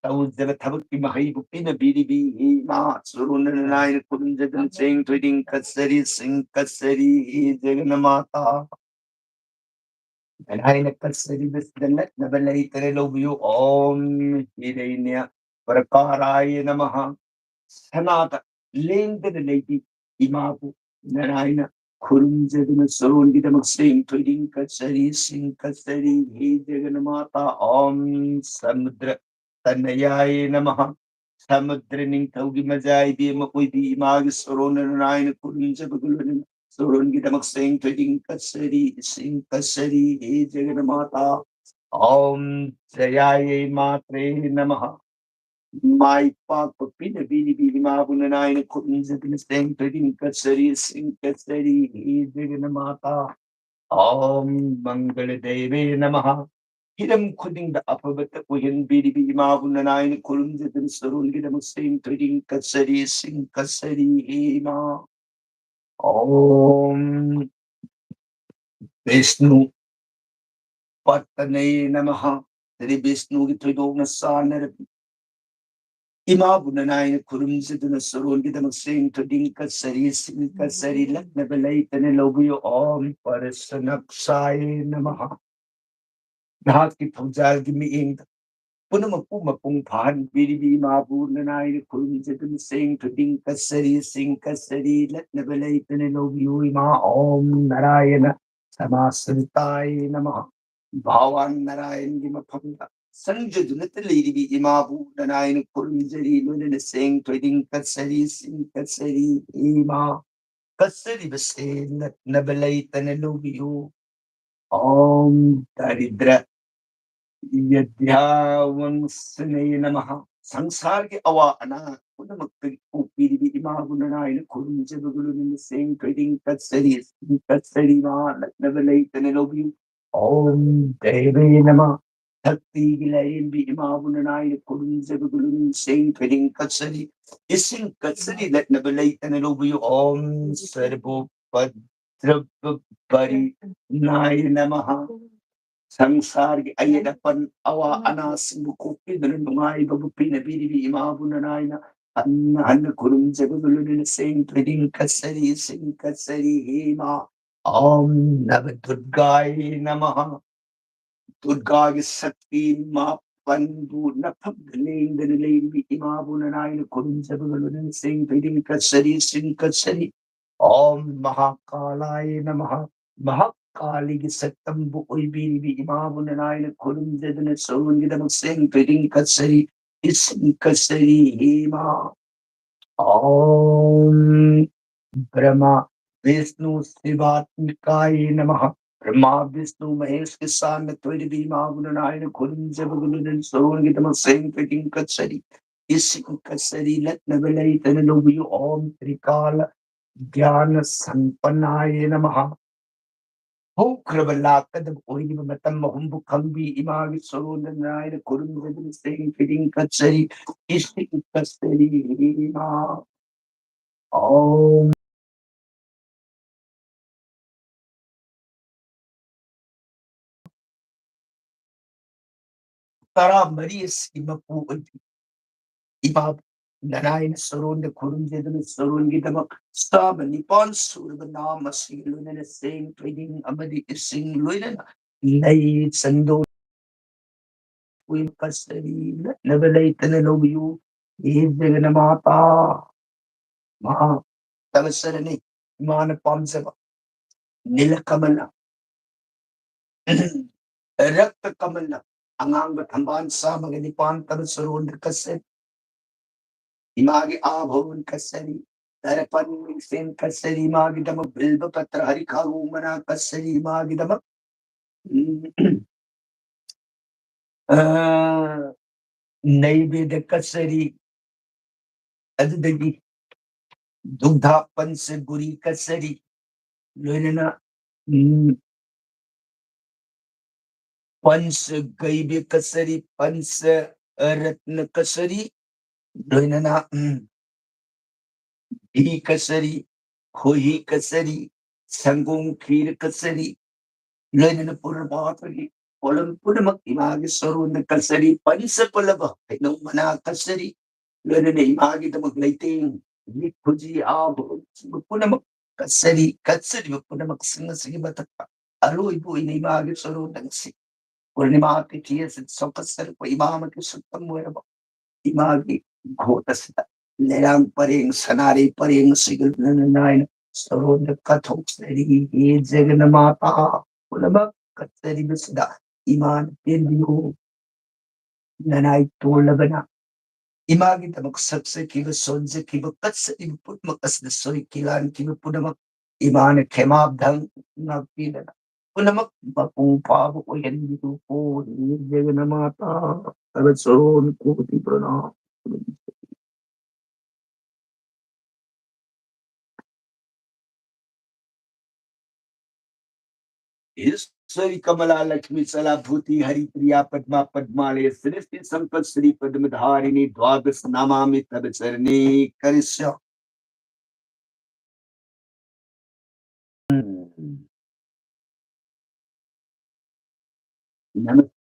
ꯇꯧꯖꯕ ꯊꯕꯛꯀꯤ ꯃꯍꯩꯕꯨ ꯄꯤꯅꯕꯤꯔꯤꯕꯤ ꯍꯦ ꯏꯃꯥ ꯆꯨꯔꯣꯟ ꯅꯅꯥꯏꯅ ꯈꯨꯔꯨꯝꯖꯗꯨꯅ ꯆꯦꯡ ꯊꯣꯏꯗꯤꯡ ꯀꯠꯆꯔꯤ, ꯁꯤꯡ ꯀꯠꯆꯔꯤ ꯍꯦ ꯖꯒꯟꯃꯥꯇꯥ꯫ ꯅꯅꯥꯏꯅ ꯀꯠꯆꯔꯤꯕꯁꯤꯗ ꯅꯠꯅꯕ ꯂꯩꯇꯔꯦ ꯂꯧꯕꯤꯌꯨ꯫ ꯑꯣꯝ ꯍꯤꯔꯩꯅ꯭ꯌ ꯄ꯭ꯔꯀꯥꯔꯥꯌ ꯅꯃꯍ꯫ ꯁꯅꯥꯗ ꯂꯦꯡꯗꯅ ꯂꯩꯕꯤ ꯏꯃꯥꯕꯨ ꯅꯅꯥꯏꯅ ꯈꯨꯔꯨꯝꯖꯗꯨꯅ ꯁꯣꯔꯣꯟꯒꯤꯗꯃꯛ ꯁꯦꯡ ꯊꯣꯏꯗꯤꯡ ꯀꯠꯆꯔꯤ, ꯁꯤꯡ ꯀꯠꯆꯔꯤ꯫ ꯍꯦ ꯖꯒꯟꯃꯥꯇꯥ, ꯑꯣꯝ ꯁꯃꯨꯗ꯭ꯔ ꯇꯅꯌꯥꯌꯦ ꯅꯃꯍ꯫ ꯁꯃꯨꯗ꯭ꯔ ꯅꯤꯡꯊꯧꯒꯤ ꯃꯖꯥ ꯏꯕꯦꯝꯃ ꯑꯣꯏꯕꯤ ꯏꯃꯥꯒꯤ ꯁꯣꯔꯣꯟ ꯅꯅꯥꯏꯅ ꯈꯨꯔꯨꯝꯖꯕꯒ ꯂꯣꯏꯅꯅ ꯁꯣꯔꯣꯟꯒꯤꯗꯃꯛ ꯁꯦꯡ ꯊꯣꯏꯗꯤꯡ ꯀꯠꯆꯔꯤ, ꯏꯁꯤꯡ ꯀꯠꯆꯔꯤ꯫ ꯍꯦ ꯖꯒꯟꯃꯥꯇꯥ, ꯑꯣꯝ ꯖꯌꯥꯌꯦ ꯃꯥꯇ꯭ꯔꯦ ꯅꯃꯍ꯫ ꯃꯥꯏ ꯄꯥꯛꯄ ꯄꯤꯅꯕꯤꯔꯤꯕꯤ ꯏꯃꯥꯕꯨ ꯅꯅꯥꯏꯅ ꯈꯨꯔꯨꯝꯖꯗꯨꯅ ꯁꯦꯡ ꯊꯣꯏꯗꯤꯡ ꯀꯠꯆꯔꯤ, ꯏꯁꯤꯡ ꯀꯠꯆꯔꯤ꯫ ꯍꯦ ꯖꯒꯟꯃꯥꯇꯥ, ꯑꯣꯝ ꯃꯪꯒꯂ ꯗꯦꯕꯦ ꯅꯃꯍ꯫ ꯍꯤꯔꯝ ꯈꯨꯗꯤꯡꯗ ꯑꯐꯕꯇ ꯑꯣꯏꯍꯟꯕꯤꯔꯤꯕꯤ ꯏꯃꯥꯕꯨ ꯅꯅꯥꯏꯅ ꯈꯨꯔꯨꯝꯖꯗꯨꯅ ꯁꯣꯔꯣꯟꯒꯤꯗꯃꯛ ꯁꯦꯡ ꯊꯣꯏꯗꯤꯡ ꯀꯠꯆꯔꯤ, ꯏꯁꯤꯡ ꯀꯠꯆꯔꯤ꯫ ꯍꯦ ꯏꯃꯥ, ꯑꯣꯝ ꯕꯤꯁꯅꯨ ꯄꯠꯇꯅꯩ ꯅꯃꯍ꯫ ꯁ꯭ꯔꯤ ꯕꯤꯁꯅꯨꯒꯤ ꯊꯣꯏꯗꯣꯛꯅ ꯆꯥꯟꯅꯔꯕꯤ ꯏꯃꯥꯕꯨ ꯅꯅꯥꯏꯅ ꯈꯨꯔꯨꯝꯖꯗꯨꯅ ꯁꯣꯔꯣꯟꯒꯤꯗꯃꯛ ꯁꯦꯡ ꯊꯣꯏꯗꯤꯡ ꯀꯠꯆꯔꯤ, ꯏꯁꯤꯡ ꯀꯠꯆꯔꯤ꯫ ꯂꯠꯅꯕ ꯂꯩꯇꯅ ꯂꯧꯕꯤꯌꯨ꯫ ꯑꯣꯝ ꯄꯔꯁꯅꯛꯁꯥꯌꯦ ꯅꯃꯍ꯫ ꯅꯍꯥꯛꯀꯤ ꯊꯧꯖꯥꯜꯒꯤ ꯃꯤꯠꯌꯦꯡꯗ ꯄꯨꯝꯅꯃꯛꯄꯨ ꯃꯄꯨꯡ ꯐꯥꯍꯟꯕꯤꯔꯤꯕꯤ ꯏꯃꯥꯕꯨ ꯅꯅꯥꯏꯅ ꯈꯨꯔꯨꯝꯖꯗꯨꯅ ꯁꯦꯡ ꯊꯣꯏꯗꯤꯡ ꯀꯠꯆꯔꯤ, ꯏꯁꯤꯡ ꯀꯠꯆꯔꯤ꯫ ꯂꯠꯅꯕ ꯂꯩꯇꯅ ꯂꯧꯕꯤꯌꯨ ꯏꯃꯥ꯫ ꯑꯣꯝ ꯅꯥꯔꯥꯌꯅ ꯁꯃꯥꯁ꯭ꯔꯤꯇꯥꯌꯦ ꯅꯃꯍ꯫ ꯚꯒꯋꯥꯟ ꯅꯥꯔꯥꯌꯟꯒꯤ ꯃꯐꯝꯗ ꯁꯪꯖꯗꯨꯅꯇ ꯂꯩꯔꯤꯕꯤ ꯏꯃꯥꯕꯨ ꯅꯅꯥꯏꯅ ꯈꯨꯔꯨꯝꯖꯔꯤ, ꯂꯣꯏꯅꯅ ꯁꯦꯡ ꯊꯣꯏꯗꯤꯡ ꯀꯠꯆꯔꯤ, ꯏꯁꯤꯡ ꯀꯠꯆꯔꯤ꯫ ꯏꯃꯥ, ꯀꯠꯆꯔꯤꯕꯁꯦ ꯅꯠꯅꯕ ꯂꯩꯇꯅ ꯂꯧꯕꯤꯌꯨ꯫ ꯑꯣꯝ ꯗꯥꯔꯤꯗ꯭ꯔ ꯌꯗ꯭ꯌꯥꯋꯪꯁꯅꯦ ꯅꯃꯍ꯫ ꯁꯪꯁꯥꯔꯒꯤ ꯑꯋꯥ ꯑꯅꯥ ꯄꯨꯝꯅꯃꯛꯇꯒꯤ ꯀꯣꯛꯄꯤꯔꯤꯕꯤ ꯏꯃꯥꯕꯨ ꯅꯅꯥꯏꯅ ꯈꯨꯔꯨꯝꯖꯕꯒ ꯂꯣꯏꯅꯅ ꯁꯦꯡ ꯊꯣꯏꯗꯤꯡ ꯀꯠꯆꯔꯤ, ꯏꯁꯤꯡ ꯀꯠꯆꯔꯤ꯫ ꯏꯃꯥ, ꯂꯠꯅꯕ ꯂꯩꯇꯅ ꯂꯧꯕꯤꯌꯨ꯫ ꯑꯣꯝ ꯗꯦꯕꯦ ꯅꯃ꯫ ꯁꯛꯇꯤꯒꯤ ꯂꯥꯏꯔꯦꯝꯕꯤ ꯏꯃꯥꯕꯨ ꯅꯅꯥꯏꯅ ꯈꯨꯔꯨꯝꯖꯕꯒ ꯂꯣꯏꯅꯅ ꯁꯦꯡ ꯊꯣꯏꯗꯤꯡ ꯀꯠꯆꯔꯤ, ꯏꯁꯤꯡ ꯀꯠꯆꯔꯤ꯫ ꯂꯠꯅꯕ ꯂꯩꯇꯅ ꯂꯧꯕꯤꯌꯨ꯫ ꯑꯣꯝ ꯁꯔꯕꯣꯄꯗ꯭ꯔꯕ ꯄꯔꯤꯅꯥꯌ ꯅꯃꯍ꯫ ꯁꯪꯁꯥꯔꯒꯤ ꯑꯌꯦꯠ ꯑꯄꯟ ꯑꯋꯥ ꯑꯅꯥꯁꯤꯡꯕꯨ ꯀꯣꯛꯄꯤꯗꯨꯅ ꯅꯨꯡꯉꯥꯏꯕꯕꯨ ꯄꯤꯅꯕꯤꯔꯤꯕꯤ ꯏꯃꯥꯕꯨ ꯅꯅꯥꯏꯅ ꯍꯟꯅ ꯍꯟꯅ ꯈꯨꯔꯨꯝꯖꯕꯒ ꯂꯣꯏꯅꯅ ꯁꯦꯡ ꯊꯣꯏꯗꯤꯡ ꯀꯠꯆꯔꯤ, ꯏꯁꯤꯡ ꯀꯠꯆꯔꯤ꯫ ꯍꯦ ꯏꯃꯥ, ꯑꯣꯝ ꯅꯕ ꯗꯨꯔꯒꯥꯌ ꯅꯃꯍ꯫ ꯗꯨꯔꯒꯥꯒꯤ ꯁꯛꯇꯤ ꯃꯥ ꯄꯟꯕꯨ ꯅꯐꯝꯗ ꯂꯦꯡꯗꯅ ꯂꯩꯔꯤꯕꯤ ꯏꯃꯥꯕꯨ ꯅꯅꯥꯏꯅ ꯈꯨꯔꯨꯝꯖꯕꯒ ꯂꯣꯏꯅꯅ ꯁꯦꯡ ꯊꯣꯏꯗꯤꯡ ꯀꯠꯆꯔꯤ, ꯁꯤꯡ ꯀꯠꯆꯔꯤ꯫ ꯑꯣꯝ ꯃꯍꯥꯀꯥꯂꯥꯌꯦ ꯅꯃꯍ꯫ ꯃꯍꯥꯀꯥꯂꯤꯒꯤ ꯁꯛꯇꯝꯕꯨ ꯑꯣꯏꯕꯤꯔꯤꯕꯤ ꯏꯃꯥꯕꯨ ꯅꯅꯥꯏꯅ ꯈꯨꯔꯨꯝꯖꯗꯨꯅ ꯁꯣꯔꯣꯟꯒꯤꯗꯃꯛ ꯁꯦꯡ ꯊꯣꯏꯗꯤꯡ ꯀꯠꯆꯔꯤ, ꯏꯁꯤꯡ ꯀꯠꯆꯔꯤ, ꯍꯦ ꯏꯃꯥ꯫ ॐ ब्रह्मा विष्णु शिवात्मकाय नमः। ब्रह्मा विष्णु महेश के साथ में थोड़ी भी माँ गुण नारायण खुरम जब गुण सोन की तमक सेम पेटिंग कचरी। इस कचरी लत नबलई तन लोग ॐ त्रिकाल ज्ञान संपन्नाय नमः। ꯍꯧꯈ꯭ꯔꯕ ꯂꯥꯛꯀꯗꯕ ꯑꯣꯏꯔꯤꯕ ꯃꯇꯝ ꯑꯍꯨꯝꯕꯨ ꯈꯪꯕꯤ ꯏꯃꯥꯒꯤ ꯁꯣꯔꯣꯟꯗ ꯅꯥꯏꯅ ꯈꯨꯔꯨꯝꯖꯗꯨꯅ ꯁꯦꯡ ꯐꯤꯗꯤꯡ ꯀꯠꯆꯔꯤ, ꯏꯁꯤꯡ ꯀꯠꯆꯔꯤ ꯏꯃꯥ꯫ ॐ ꯇꯔꯥꯃꯔꯤ ꯑꯁꯤꯒꯤ ꯃꯄꯨ ꯑꯣꯏꯕꯤ ꯏꯃꯥ ꯅꯅꯥꯏꯅ ꯁꯣꯔꯣꯟꯗ ꯈꯨꯔꯨꯝꯖꯗꯨꯅ ꯁꯣꯔꯣꯟꯒꯤꯗꯃꯛ ꯆꯥꯝꯃ ꯅꯤꯄꯥꯟ ꯁꯨꯔꯕ ꯅꯥꯝ ꯑꯁꯤꯒ ꯂꯣꯏꯅꯅ ꯆꯦꯡ ꯊꯣꯏꯗꯤꯡ ꯑꯃꯗꯤ ꯏꯁꯤꯡ ꯂꯣꯏꯅꯅ ꯂꯩ ꯆꯟꯗꯣꯟ ꯀꯨꯏꯕ ꯀꯠꯆꯔꯤ, ꯂꯠꯅꯕ ꯂꯩꯇꯅ ꯂꯧꯕꯤꯌꯨ꯫ ꯍꯦ ꯖꯒꯅꯃꯥꯇꯥ, ꯃꯍꯥꯛ ꯇꯕ ꯆꯔꯅꯤ꯫ ꯏꯃꯥꯅ ꯄꯥꯝꯖꯕ ꯅꯤꯂꯀꯃꯂ, ꯔꯛꯇ ꯀꯃꯂ, ꯑꯉꯥꯡꯕ ꯊꯝꯕꯥꯜ ꯆꯥꯝꯃꯒ ꯅꯤꯄꯥꯟ ꯇꯕ ꯆꯔꯣꯟꯗ ꯀꯠꯆꯔꯤ꯫ ꯏꯃꯥꯒꯤ ꯑꯥꯚꯔꯟ ꯀꯠꯆꯔꯤ, ꯗꯔꯄꯟ ꯃꯤꯡꯁꯦꯟ ꯀꯠꯆꯔꯤ, ꯏꯃꯥꯒꯤꯗꯃꯛ ꯕꯤꯜꯕ ꯄꯇ꯭ꯔ ꯍꯔꯤꯈꯥꯒꯨ ꯃꯅꯥ ꯀꯠꯆꯔꯤ, ꯏꯃꯥꯒꯤꯗꯃꯛ ꯎꯝ, ꯑ, ꯅꯩꯕꯦꯗ ꯀꯠꯆꯔꯤ, ꯑꯗꯨꯗꯒꯤ ꯗꯨꯒꯙ ꯄꯟꯆ ꯒꯨꯔꯤ ꯀꯠꯆꯔꯤ, ꯂꯣꯏꯅꯅ ꯎꯝ, ꯄꯟꯆ ꯒꯩꯕ꯭ꯌ ꯀꯠꯆꯔꯤ, ꯄꯟꯆ ꯔꯠꯅ ꯀꯠꯆꯔꯤ, ꯂꯣꯏꯅꯅ ꯎꯝ, ꯘꯤ ꯀꯠꯆꯔꯤ, ꯈꯣꯏꯍꯤ ꯀꯠꯆꯔꯤ, ꯁꯪꯒꯣꯝ ꯈꯤꯔ ꯀꯠꯆꯔꯤ, ꯂꯣꯏꯅꯅ ꯄꯨꯔꯕꯥꯇꯒꯤ ꯄꯣꯠꯂꯝ ꯄꯨꯝꯅꯃꯛ ꯏꯃꯥꯒꯤ ꯁꯣꯔꯣꯟꯗ ꯀꯠꯆꯔꯤ, ꯄꯟꯆ ꯄꯜꯂꯕ ꯍꯩꯅꯧ ꯃꯅꯥ ꯀꯠꯆꯔꯤ, ꯂꯣꯏꯅꯅ ꯏꯃꯥꯒꯤꯗꯃꯛ ꯂꯩꯇꯦꯡ, ꯃꯤꯠ ꯈꯨꯖꯤ, ꯑꯥꯕ ꯄꯨꯝꯅꯃꯛ ꯀꯠꯆꯔꯤ, ꯀꯠꯆꯔꯤꯕ ꯄꯨꯝꯅꯃꯛꯁꯤꯡ ꯑꯁꯤꯒꯤ ꯃꯊꯛꯇ ꯑꯔꯣꯏꯕ ꯑꯣꯏꯅ ꯏꯃꯥꯒꯤ ꯁꯣꯔꯣꯟꯗ ꯉꯁꯤ ꯄꯨꯔꯅꯤꯃꯥ ꯇꯤꯊꯤ ꯑꯁꯤꯗ ꯆꯥꯎꯈꯠꯆꯔꯛꯄ ꯏꯃꯥ ꯑꯃꯒꯤ ꯁꯛꯇꯝ ꯑꯣꯏꯔꯕ ꯏꯃꯥꯒꯤ ꯒꯣꯠ ꯑꯁꯤꯗ ꯂꯩꯔꯥꯡ ꯄꯔꯦꯡ, ꯁꯅꯥꯔꯩ ꯄꯔꯦꯡ ꯑꯁꯤꯒ ꯂꯣꯏꯅꯅ ꯅꯥꯏꯅ ꯁꯣꯔꯣꯟꯗ ꯀꯠꯊꯣꯛꯆꯔꯤ꯫ ꯍꯦ ꯖꯒꯅꯃꯥꯇꯥ, ꯄꯨꯝꯅꯃꯛ ꯀꯠꯆꯔꯤꯕꯁꯤꯗ ꯏꯃꯥꯅ ꯄꯦꯟꯕꯤꯌꯨ꯫ ꯅꯅꯥꯏ ꯇꯣꯜꯂꯕꯅ ꯏꯃꯥꯒꯤꯗꯃꯛ ꯁꯛꯆꯈꯤꯕ, ꯁꯣꯟꯖꯈꯤꯕ, ꯀꯠꯆꯈꯤꯕ ꯄꯨꯝꯅꯃꯛ ꯑꯁꯤꯗ ꯁꯣꯏꯈꯤ ꯂꯥꯟꯈꯤꯕ ꯄꯨꯝꯅꯃꯛ ꯏꯃꯥꯅ ꯈꯦꯃꯥꯞꯊꯪ ꯉꯥꯛꯄꯤꯗꯅ ꯄꯨꯝꯅꯃꯛ ꯃꯄꯨꯡ ꯐꯥꯕ ꯑꯣꯏꯍꯟꯕꯤꯌꯨꯀꯣ꯫ ꯍꯦ ꯖꯒꯅꯃꯥꯇꯥ, ꯇꯕ ꯆꯔꯣꯟ ꯀꯣꯇꯤ ꯄ꯭ꯔꯅꯥꯝ꯫ ईश्वरी कमला लक्ष्मी चला भूति हरि प्रिया पद्मा पद्मालय सृष्टि संपद श्री पद्म धारिणी द्वादश नमामि तव चरणे। करिष्यामि। नमस्ते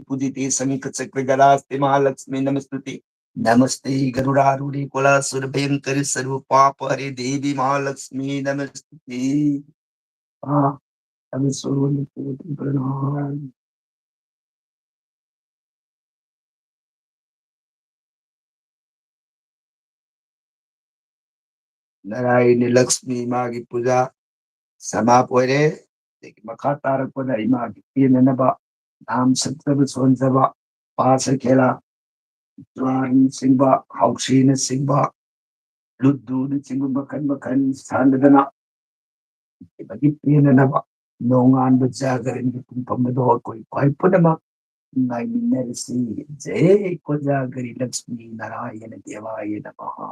पूजिते शंख चक्र गदास्ते महालक्ष्मी नमस्तुते। नमस्ते गरुडारूढ़े कुलासुर भयंकर सर्व पाप हरे देवी महालक्ष्मी नमस्तुते। हाँ, तब सोन कोटि प्रणाम। ꯅꯥꯔꯥꯌꯅꯤ ꯂꯛꯁꯃꯤ ꯏꯃꯥꯒꯤ ꯄꯨꯖꯥ ꯁꯃꯥꯞ ꯑꯣꯏꯔꯦ꯫ ꯑꯗꯒꯤ ꯃꯈꯥ ꯇꯥꯔꯛꯄꯗ ꯏꯃꯥꯒꯤ ꯄꯦꯟꯅꯅꯕ ꯅꯥꯝ ꯁꯛꯆꯕ ꯁꯣꯟꯖꯕ, ꯄꯥꯁ ꯈꯦꯂꯥ, ꯖ꯭ꯋꯥꯔꯅꯆꯤꯡꯕ, ꯍꯥꯎꯁꯤꯅꯆꯤꯡꯕ, ꯂꯨꯗꯨꯅꯆꯤꯡꯕ ꯃꯈꯜ ꯃꯈꯜ ꯁꯥꯟꯅꯗꯅ ꯏꯃꯥꯒꯤ ꯄꯦꯟꯅꯅꯕ ꯅꯣꯡꯉꯥꯟꯕ ꯖꯥꯒꯔꯟꯒꯤ ꯄꯨꯡꯐꯝ ꯑꯗꯣ ꯑꯩꯈꯣꯏ ꯈ꯭ꯋꯥꯏ ꯄꯨꯝꯅꯃꯛ ꯉꯥꯏꯃꯤꯟꯅꯔꯁꯤ꯫ ꯖꯩ ꯀꯣꯖꯥꯒꯔꯤ ꯂꯛꯁꯃꯤ ꯅꯥꯔꯥꯌꯅ ꯗꯦꯕꯥꯌ ꯅꯃꯍ꯫